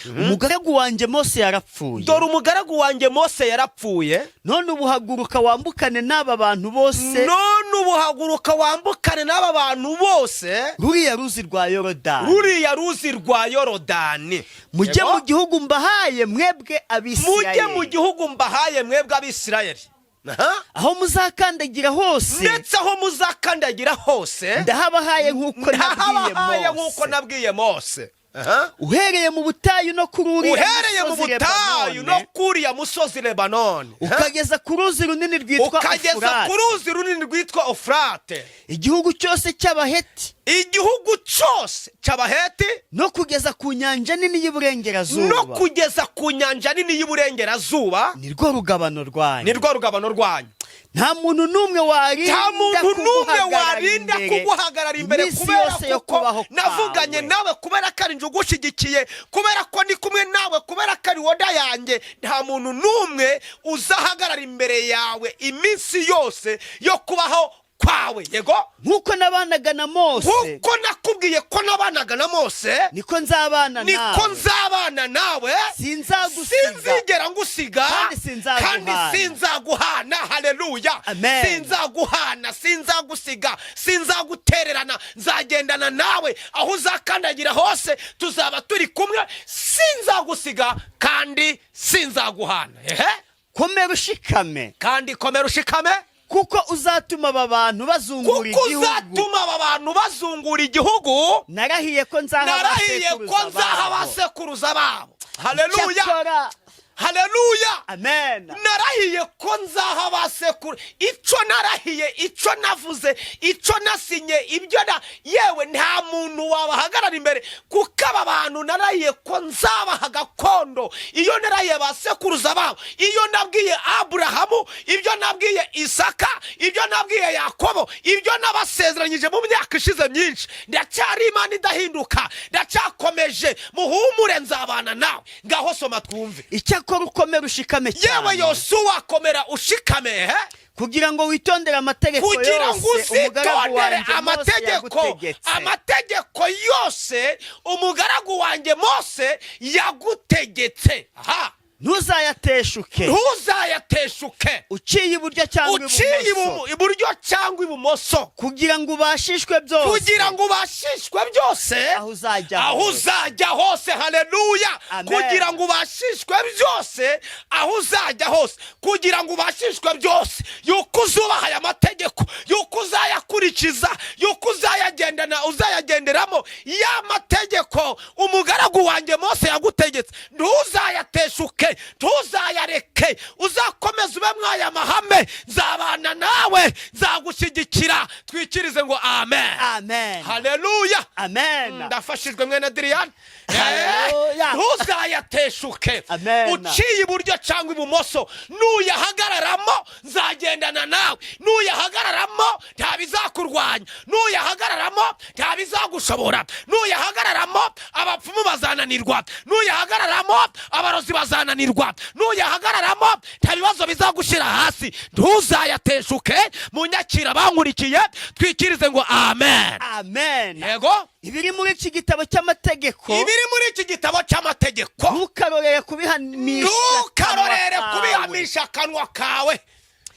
"Umugaragu wanjye Mose yarapfuye." "Dore umugaragu wanjye Mose yarapfuye." "None ubu haguruka wambukane n'aba bantu bose "None ubu haguruka wambukane n'aba bantu bose ruriya ruzi rwa Yorodani, ruriya ruzi rwa Yorodani, mujye Yego. mu gihugu mbahaye mwebwe Mujye Abisirayeli. mu gihugu mbahaye mwebwe Abisirayeli." Aha. "Aho muzakandagira hose, Ndetse aho muzakandagira hose, ndahabahaye nk'uko nabwiye ndahabahaye nk'uko Mose. nabwiye Mose." Aha. "Uhereye mu butayu no kuri uriya Uhereye mu musozi butayu no Lebanoni, kuriya musozi Lebanoni, ukageza ku ruzi runini rwitwa ukageza Ufurate, ku ruzi runini rwitwa Ofurate, igihugu cyose cy'Abaheti, igihugu cyose cy'Abaheti, no kugeza ku nyanja nini y'iburengerazuba, no kugeza ku nyanja nini y'iburengerazuba, ni rwo rugabano rwanyu." Ni rwo rugabano rwanyu. "Nta muntu n'umwe warinda Nta muntu n'umwe kuguhagarara warinda imbere kuguhagarara imbere, iminsi kubera yose yo kuko kubaho navuganye kwawe. nawe, kubera ko ari njye ugushyigikiye, kubera ko ndi kumwe nawe, kubera ko ari woda yanjye. Nta muntu n'umwe uzahagarara imbere yawe iminsi yose yo kubaho kwawe, yego. "Nk'uko nabanaga na Mose, Nk'uko nakubwiye ko nabanaga na Mose, niko nzabana niko nawe. nzabana nawe. Sinzagusiga, Sinzigera ngusiga, kandi sinzaguhana." kandi sinzaguhana. Haleluya. Amen. Sinzaguhana, sinzagusiga, sinzagutererana, nzagendana nawe aho uzakandagira hose, tuzaba turi kumwe. Sinzagusiga kandi sinzaguhana, ehe. "Komera ushikame, Kandi komera ushikame, kuko uzatuma aba bantu bazungura kuko igihugu uzatuma aba bantu bazungura igihugu narahiye ko nzaha narahiye ko abasekuruza nzaha babo." abasekuruza babo. Haleluya. Cyakora, Haleluya. Amen. Narahiye ko nzaha abasekuru icyo narahiye, icyo navuze, icyo nasinye, ibyo na yewe, nta muntu wabahagarara imbere, kuko aba bantu narahiye ko nzabaha gakondo. Iyo narahiye basekuruza babo, iyo nabwiye Aburahamu, ibyo nabwiye Isaka, ibyo nabwiye Yakobo, ibyo nabasezeranyije mu myaka ishize myinshi, ndacyari Imana idahinduka, ndacyakomeje. Muhumure, nzabana nawe. Ngaho soma twumve. "Icyakora ukomere ushikame Yewe cyane, Yosuwa, komera ushikame, he? kugira ngo witondere amategeko Kugira ngo yose umugaragu uzitondere wanjye Mose amategeko, yagutegetse." amategeko yose umugaragu wanjye Mose yagutegetse. Aha. Ntuzayateshuke. Ntuzayateshuke. Uciye iburyo cyangwa uciye ibumoso, iburyo cyangwa ibumoso, kugira ngo ubashishwe byose kugira ngo ubashishwe byose aho uzajya aho hose. uzajya hose. Haleluya! Amen. Kugira ngo ubashishwe byose aho uzajya hose, kugira ngo ubashishwe byose yuko uzubaha aya mategeko, yuko uzayakurikiza, yuko uzayagendana, uzayagenderamo, ya mategeko umugaragu wanjye Mose yagutegetse. Ntuzayateshuke, ntuzayareke, uzakomeza ube mwaya mahame. Nzabana nawe, nzagushyigikira. Twikirize ngo amen. Amen. Haleluya! Amen. Ndafashijwe, mwene Diriyani. Haleluya. Ntuzayateshuke Amen. uciye iburyo cyangwa ibumoso. Nuyahagararamo, nzagendana nawe. Nuyahagararamo, nta bizakurwanya. Nuyahagararamo, nta bizagushobora. Nuyahagararamo, abapfumu bazananirwa. Nuyahagararamo, abarozi bazananirwa. Nuyahagararamo, nta bibazo bizagushyira hasi. Ntuzayateshuke. Munyakira bankurikiye, twikirize ngo amen. Amen. Yego. Ibiri muri iki gitabo cy'amategeko, ibiri muri iki gitabo cy'amategeko, ntukarorere kubihamisha ntukarorere akanwa kawe. kubihamisha akanwa kawe.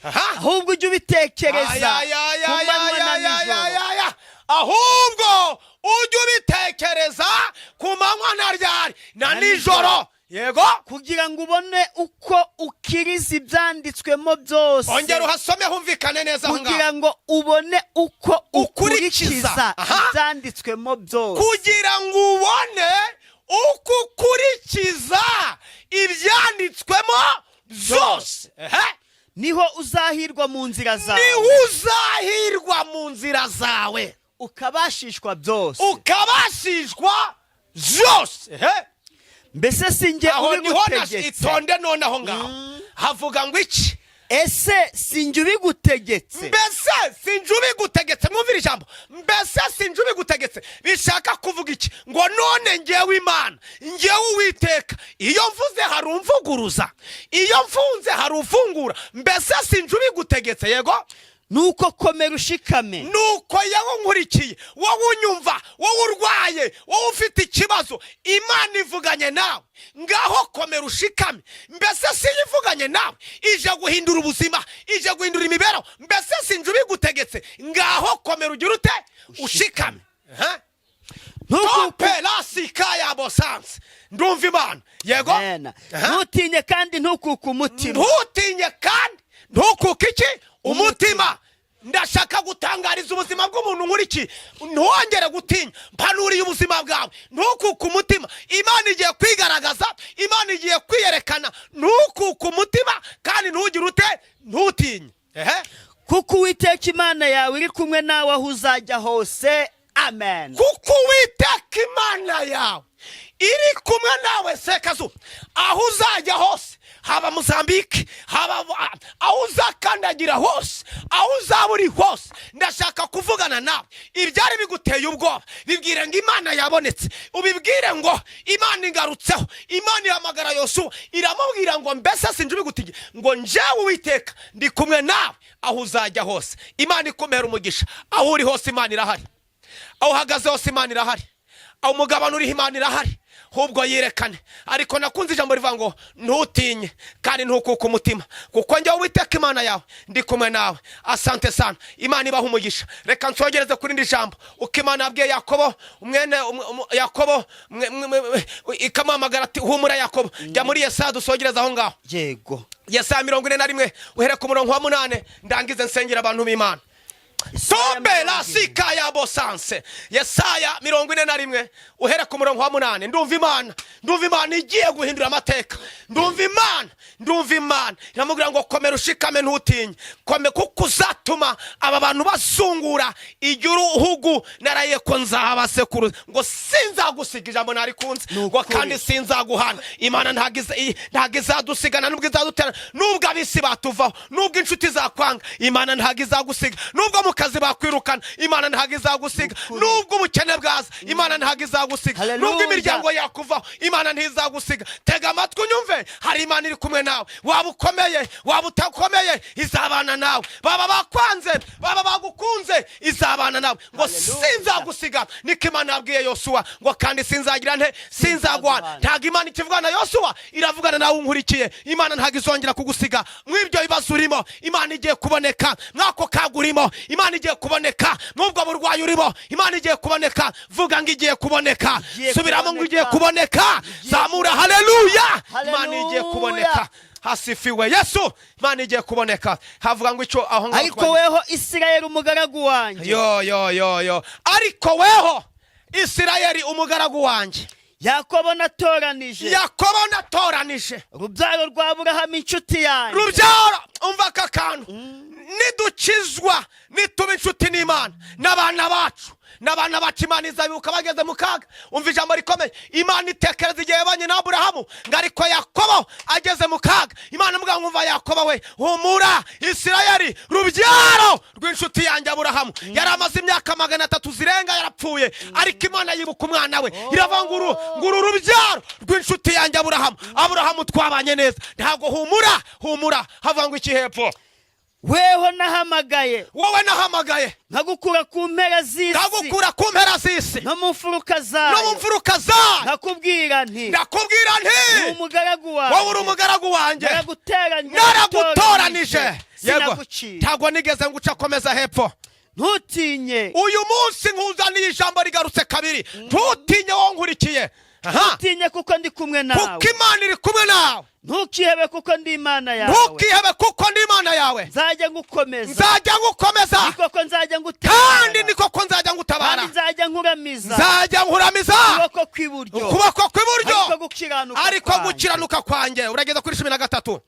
Aha. Ahubwo ujye ubitekereza Ay, ay, ku ay, manywa ay, na ay, ay, nijoro. ay, ay, ay. Ahubwo ujye ubitekereza ku manywa na ryari? Na Na nijoro. Yego. Kugira ngo ubone uko ukiriza ibyanditswemo byose. Ongera uhasome humvikane neza aho ngaho. Kugira ngo ubone uko Ukurikiza. ukurikiza Aha. ibyanditswemo byose. Kugira ngo ubone uko ukurikiza ibyanditswemo byose. Ehe. Niho uzahirwa mu nzira zawe, niho uzahirwa mu nzira zawe, ukabashishwa byose. Ukabashishwa byose. Ehe. Mbese si njye Aho niho ubigutegetse? Itonde none, aho ngaho havuga ngo iki? Ese si njye ubigutegetse? Mbese sinjye ubigutegetse? Mwumvire ijambo "mbese sinjye ubigutegetse". Bishaka kuvuga iki? Ngo none ngewe Imana, ngewe Uwiteka, iyo mvuze hari umvuguruza, iyo mfunze hari ufungura. Mbese sinjye ubigutegetse? Yego. Nuko komera ushikame. Nuko yewe nkurikiye, wowe unyumva, wowe urwaye, wowe ufite ikibazo, Imana ivuganye nawe. Ngaho komera ushikame. Mbese si ivuganye nawe? Ije guhindura ubuzima, ije guhindura imibereho. Mbese sinjye ubigutegetse? Ngaho komera, ugira ute? Ushikame. Aha. Tope lasika ya bosanse. Ndumva Imana. Yego. Amen. Aha. Ntutinye kandi ntukuke umutima. Ntutinye kandi ntukuke iki? Umutima. Ndashaka gutangariza ubuzima bw'umuntu nkurikiye: ntuwongere gutinya. Mpanuriye ubuzima bwawe, ntukuke umutima. Imana igiye kwigaragaza, Imana igiye kwiyerekana. Ntukuke umutima kandi ntugire ute? Ntutinye. Ehe. Kuko Uwiteka Imana yawe iri kumwe nawe aho uzajya hose. Amen. Kuko Uwiteka Imana yawe iri kumwe nawe, sekazu, aho uzajya hose, haba Mozambike, haba aho uzakandagira hose, aho uzaba uri hose. Ndashaka kuvugana nawe. Ibyari biguteye ubwoba, bibwire ngo Imana yabonetse, ubibwire ngo Imana ingarutseho. Imana ihamagara Yosuwa, iramubwira ngo mbese sinjye ubigutegetse? Ngo njyewe Uwiteka ndi kumwe nawe aho uzajya hose. Imana ikumera umugisha. Aho uri hose Imana irahari, aho uhagaze hose Imana irahari, aho umugabane uriho Imana irahari. Ahubwo yirekane. Ariko nakunze ijambo rivuga ngo ntutinye kandi ntukuke umutima, kuko njyewe Uwiteka Imana yawe ndi kumwe nawe. Asante sana, Imana ibaha umugisha. Reka nsogereze kuri indi jambo, uko Imana yabwiye Yakobo, umwene Yakobo, ikamuhamagara ati humura Yakobo. Jya muri Yesaya, dusogereze aho ngaho. Yego. Yesaya 41, uhere ku murongo wa 8, ndangize nsengera abantu b'Imana. Sombe la sika ya bosanse. Yesaya 41, uhere ku murongo wa 8. Ndumva Imana, ndumva Imana igiye guhindura amateka. Ndumva Imana, ndumva Imana iramubwira ngo komera ushikame, ntutinye, kome, kuko uzatuma aba bantu bazungura igihugu naraye ko nzahabasekuruza. Ngo sinzagusiga, ijambo narikunze. Ni Ngo ukuri. kandi sinzaguhana. Imana ntabwo izadusigana, nubwo izadutera, nubwo ab'isi batuvaho, nubwo inshuti zakwanga, Imana ntabwo izagusiga, nubwo Nubwo mu kazi bakwirukana, Imana ntabwo izagusiga. Nubwo ubukene bwaza, Imana ntabwo izagusiga. Hallelujah. Nubwo imiryango yakuvaho, Imana ntizagusiga. Tega amatwi unyumve, hari Imana iri kumwe nawe. Waba ukomeye, waba utakomeye, izabana nawe. Baba bakwanze, baba bagukunze, izabana nawe. Ngo Hallelujah. sinzagusiga, niko Imana yabwiye Yosuwa, ngo kandi sinzagira nte? Sinzaguhana. Ntabwo Imana ikivugana na Yosuwa, iravugana nawe unkurikiye. Imana ntabwo izongera kugusiga mw'ibyo bibazo urimo. Imana igiye kuboneka mw'ako kaga urimo. Imana igiye kuboneka mw'ubwo burwayi urimo. Imana igiye kuboneka. Vuga ngo igiye kuboneka. Igiye Subiramo ngo igiye kuboneka. kuboneka. Igiye Zamura kuboneka. haleluya. Imana Haleluya. igiye kuboneka. Hasifiwe Yesu. Imana igiye kuboneka. Havuga ngo icyo aho ngaho Ariko weho Isirayeli, umugaragu wanjye, Yo yo yo yo! Ariko weho Isirayeli, umugaragu wanjye, Yakobo natoranije, Yakobo natoranije, urubyaro rwa Aburahamu inshuti yanjye. Rubyaro, umva aka kantu. Nidukizwa, nituba inshuti n'Imana, n'abana bacu Imana izabibuka bageze mu kaga. Umva ijambo rikomeye. Imana itekereza igihe yabanye na Aburahamu, ngo ariko Yakobo ageze mu kaga, Imana imuga ngo umva Yakobo we, humura Isirayeli, rubyaro rw'inshuti yanjye Aburahamu. Yari amaze imyaka 300 zirenga yarapfuye, ariko Imana yibuka umwana we, iravuga ngo uru rubyaro rw'inshuti yanjye Aburahamu, Aburahamu twabanye neza, ntabwo, humura, humura. Havuga ngo iki hepfo? Weho nahamagaye, Wowe nahamagaye, nkagukura ku mpera z'isi, nkagukura ku mpera z'isi, no mu mfuruka no mu zayo, mfuruka zayo, nkakubwira nti: Ndakubwira Uri nti: umugaragu wanjye. Wowe uri umugaragu wanjye. Naraguteranye, Naragutoranije. Yego. Sinaguciye. Ntabwo nigeze nguca. Komeza hepfo. Ntutinye. Uyu munsi nkuzaniye ijambo rigarutse kabiri: ntutinye, wowe nkurikiye. Aha. Ntutinye kuko ndi kumwe nawe. Kuko Imana iri kumwe nawe. Ntukihebe kuko ndi Imana yawe. Ntukihebe kuko ndi Imana yawe. Nzajya ngukomeza. Nzajya ngukomeza. Ni koko nzajya ngutabara. Kandi ni koko nzajya ngutabara. Kandi nzajya nkuramiza Nzajya nkuramiza ukuboko kw'iburyo, ukuboko kw'iburyo, ariko gukiranuka ariko kwanjye. gukiranuka kwanjye. Urageza kuri 13.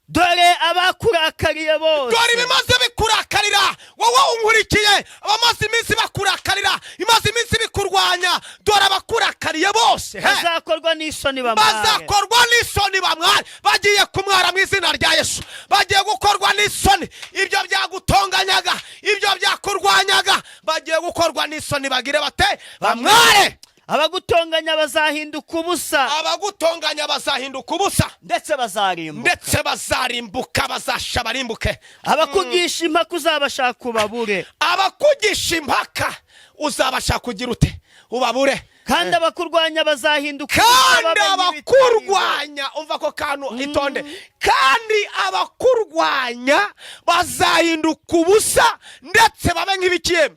Dore abakurakariye bose, Dore ibimaze bikurakarira, wowe unkurikiye, abamaze iminsi bakurakarira, imaze iminsi bikurwanya, dore abakurakariye bose, he. Bazakorwa n'isoni bamware. Bazakorwa n'isoni bamware. Bagiye kumwara mu izina rya Yesu. Bagiye gukorwa n'isoni. Ibyo byagutonganyaga, ibyo byakurwanyaga, bagiye gukorwa n'isoni, bagire bate? Bamware. Abagutonganya bazahinduka ubusa, Abagutonganya bazahinduka ubusa, ndetse bazarimbuka. Ndetse bazarimbuka, bazasha barimbuke. Abakugisha impaka uzabashaka ubabure. Abakugisha impaka uzabasha kugira ute? Ubabure. Kandi abakurwanya bazahinduka ubusa, Kandi babe nk'ibitariho. abakurwanya, umva ko kantu, itonde, kandi abakurwanya bazahinduka ubusa, ndetse babe nk'ibikiyeme.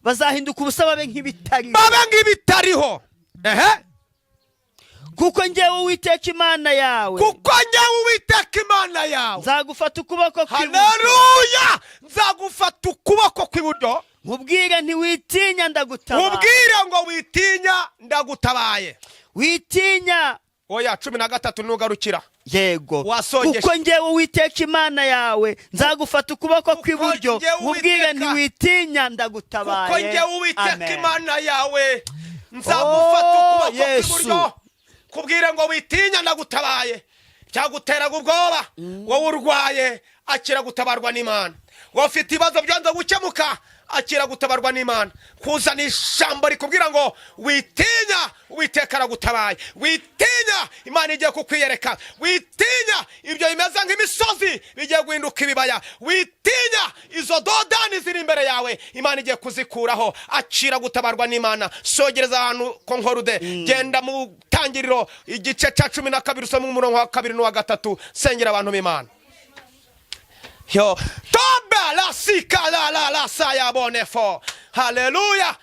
Bazahinduka ubusa babe nk'ibitariho. Babe nk'ibitariho, ehe. Kuko njyewe Uwiteka Imana yawe, Kuko njyewe Uwiteka Imana yawe, nzagufata ukuboko kw'iburyo, Haleluya! Nzagufata ukuboko kw'iburyo, nkubwire nti: Witinya, ndagutabara. Ubwire ngo witinya, ndagutabaye. Witinya. Oya, 13 nugarukira. Yego. Wasogeje. Kuko njyewe Uwiteka Imana yawe nzagufata ukuboko kw'iburyo, Njyewe nkubwire Uwiteka- nti: Witinya, ndagutabaye. Kuko njyewe Uwiteka Amen. Imana yawe nzagufata Oh, ukuboko Yesu. kw'iburyo, kubwire ngo witinya, ndagutabaye. Cyaguteraga ubwoba, wowe urwaye, akira gutabarwa n'Imana. Wowe ufite ibibazo byanze gukemuka, akira gutabarwa n'Imana. Kuzana ijambo rikubwira ngo witinya, Uwiteka aragutabaye. Witinya, Imana igiye kukwiyereka. Witinya, ibyo bimeze nk'imisozi bigiye guhinduka ibibaya. Witinya, izo dodani ziri imbere yawe Imana igiye kuzikuraho. Akira gutabarwa n'Imana. Sogereza ahantu konkorude. Genda mu Tangiriro igice cya 12, usome umurongo wa kabiri n'uwa gatatu. Sengera abantu b'Imana. Yo tobe la sika la la la saya bonefo. Haleluya.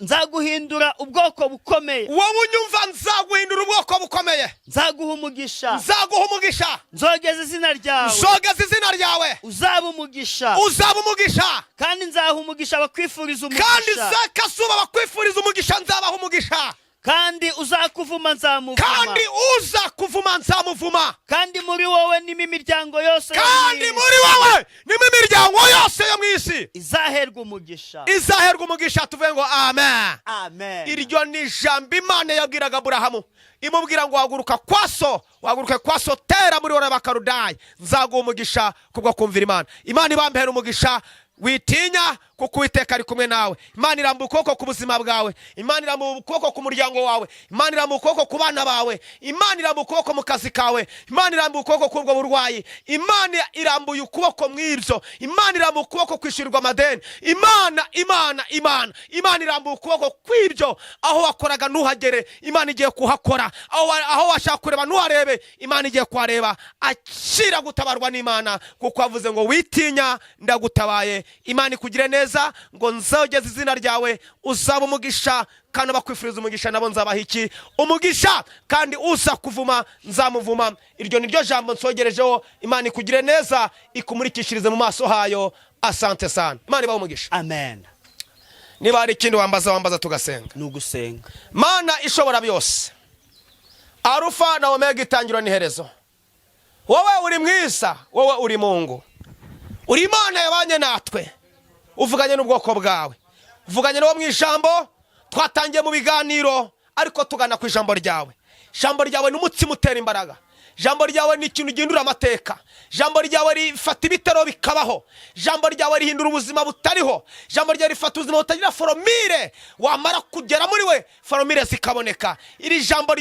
Nzaguhindura ubwoko bukomeye. Wowe unyumva, nzaguhindura ubwoko bukomeye. Nzaguha umugisha. Nzaguha umugisha. Nzogeza izina ryawe. Nzogeza izina ryawe. Uzaba umugisha. Uzaba umugisha. Kandi nzaha umugisha abakwifuriza Kandi umugisha. Sekasuba bakwifuriza umugisha, nzabaha umugisha. Kandi uzakuvuma nzamuvuma. Kandi uza kuvuma nzamuvuma. Kandi muri wowe nimo imiryango yose yo mu Kandi isi muri wowe nimo imiryango yose yo mu isi izahirwa. Izaherwa umugisha. Izaherwa umugisha. Tuvuge ngo amen. Amen. Iryo ni ijambo Imana yabwiraga Aburahamu, imubwira ngo haguruka kwa so, wahaguruke kwa so, tera muri Uri b'Abakaludaya, nzaguha umugisha kubwo kumvira Imana. Imana ibambera umugisha. Witinya, kuko Uwiteka ari kumwe nawe. Imana irambura ukuboko ku buzima bwawe, Imana irambura ukuboko ku muryango wawe, Imana irambura ukuboko ku bana bawe, Imana irambura ukuboko mu kazi kawe, Imana irambura ukuboko k'ubwo burwayi, Imana irambuye ukuboko mu ibyo, Imana irambuye ukuboko kwishyurirwa amadeni. Imana, Imana, Imana, Imana irambuye ukuboko kw'ibyo. Aho wakoraga ntuhagere, Imana igiye kuhakora. Aho washaka kureba ntuharebe, Imana igiye kuhareba. Akira gutabarwa n'Imana, kuko wavuze ngo witinya, ndagutabaye. Imana ikugire neza, ngo nzogeze izina ryawe, uzaba umugisha, kandi abakwifuriza umugisha nabo nzabaha iki? Umugisha. Kandi uza kuvuma nzamuvuma. Iryo ni ryo jambo nsogerejeho. Imana ikugire neza, ikumurikishirize mu maso hayo. Asante sana, Imana ibahe umugisha. Amen. Niba hari ikindi wambaza, wambaza tugasenga. Ni ugusenga. Mana ishobora byose, Arufa na Omega, itangiriro n'iherezo, wowe uri mwiza, wowe uri Mungu, uri Imana yabanye natwe, uvuganye n'ubwoko bwawe, uvuganye n'uwo mu ijambo twatangiye mu biganiro, ariko tugana ku ijambo ryawe. Ijambo ryawe ni umutsima utera imbaraga, ijambo ryawe ni ikintu gihindura amateka, ijambo ryawe rifata ibitero bikabaho, ijambo ryawe rihindura ubuzima butariho, ijambo ryawe rifata ubuzima butagira formule, wamara kugera muri we formule zikaboneka. Iri jambo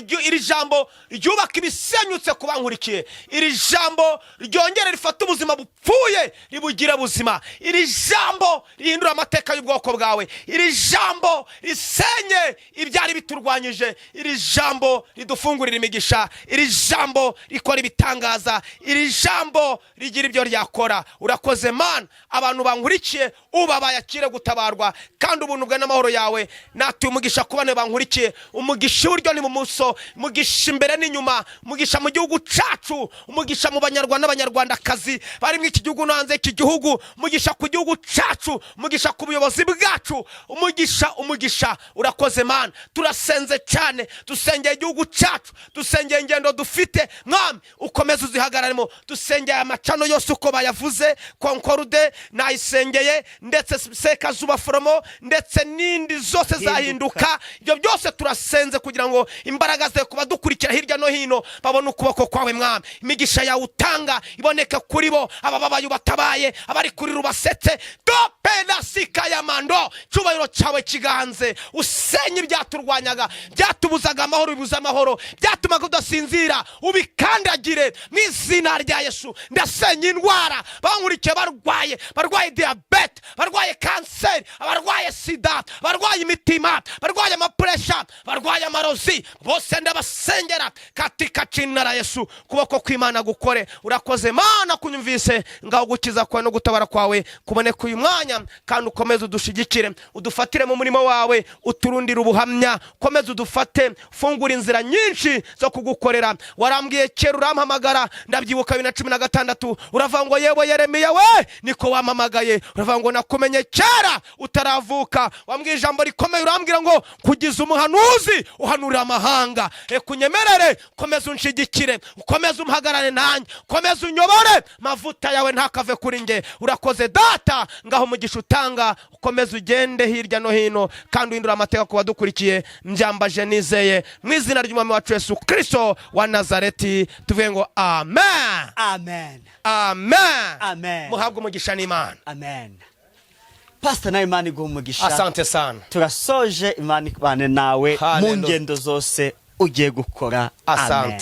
ryubaka ibisenyutse ku bankurikiye, iri jambo ryongere rifata ubuzima bupfuye ribugire buzima, iri jambo rihindura amateka y'ubwoko bwawe, iri jambo risenye ibyari biturwanyije, iri jambo ridufungurira imigisha, iri jambo rikora ibitangaza, iri jambo rigira ibyo ryakora. Urakoze Mana. Abantu bankurikiye uba bayakire gutabarwa kandi ubuntu bwe n'amahoro yawe. Natuye umugisha ku bana bankurikiye, umugisha iburyo n'ibumoso, umugisha imbere n'inyuma, umugisha mu gihugu cacu, umugisha mu Banyarwanda n'Abanyarwandakazi bari muri iki gihugu no hanze y'iki gihugu, umugisha ku gihugu cacu, umugisha ku buyobozi bwacu, umugisha, umugisha. Urakoze Mana. Turasenze cyane, dusengeye igihugu cyacu, dusengeye ingendo dufite, Mwami, ukomeze uzihagararemo. Dusengeye amacano yose uko bayavuze, Konkorde nayisengeye, ndetse Sekazuba Foromo, ndetse n'indi zose zahinduka. Ibyo byose turasenze kugira ngo imbaraga zawe kuba dukurikira hirya no hino babone ukuboko kwawe, Mwami. Imigisha yawe utanga iboneke kuri bo. Abababaye ubatabaye, abari kuri rubasetse dopenasika ya mando, cyubahiro cyawe kiganze, usenye ibyaturwanyaga, byatubuzaga amahoro, bibuza amahoro, byatumaga udasinzira, ubikandagire mu izina rya Yesu. Ndasenya indwara bankurikiye barwaye, barwaye diyabete, barwaye kanseri, abarwaye sida, barwaye imitima, barwaye amapuresha, barwaye amarozi, bose ndabasengera katika jina la Yesu. Kuboko kw'Imana gukore. Urakoze Mana kunyumvise. Ngaho gukiza kwawe no gutabara kwawe kuboneka uyu mwanya, kandi ukomeze udushigikire, udufatire mu murimo wawe, uturundire ubuhamya, ukomeze udufate, fungura inzira nyinshi zo kugukorera. Warambwiye kera, urampamagara, ndabyibuka 2016, uravuga ngo yewe Yeremiya we, niko wampamagaye, uravuga ngo nakumenye kera utaravuka. Wambwiye ijambo rikomeye, urambwira ngo kugiza umuhanuzi uhanurira amahanga. Reka unyemerere, ukomeze unshigikire, ukomeze umpagarare nanjye, ukomeze unyobore, mavuta yawe ntakave kuri nge. Urakoze Data. Ngaho umugisha utanga ukomeze ugende hirya no hino kandi uhindura amateka ku badukurikiye. Mbyambaje nizeye mu izina ry'Umwami wacu Yesu Kirisito wa Nazareti, tuvuge ngo amen. Amen. Amen. Amen. Muhabwe umugisha n'Imana. Amen. Pasita, nawe Imana iguha umugisha. Asante sana. Turasoje, Imana ibane nawe mu Hallelujah. ngendo zose ugiye gukora. Asante. Amen.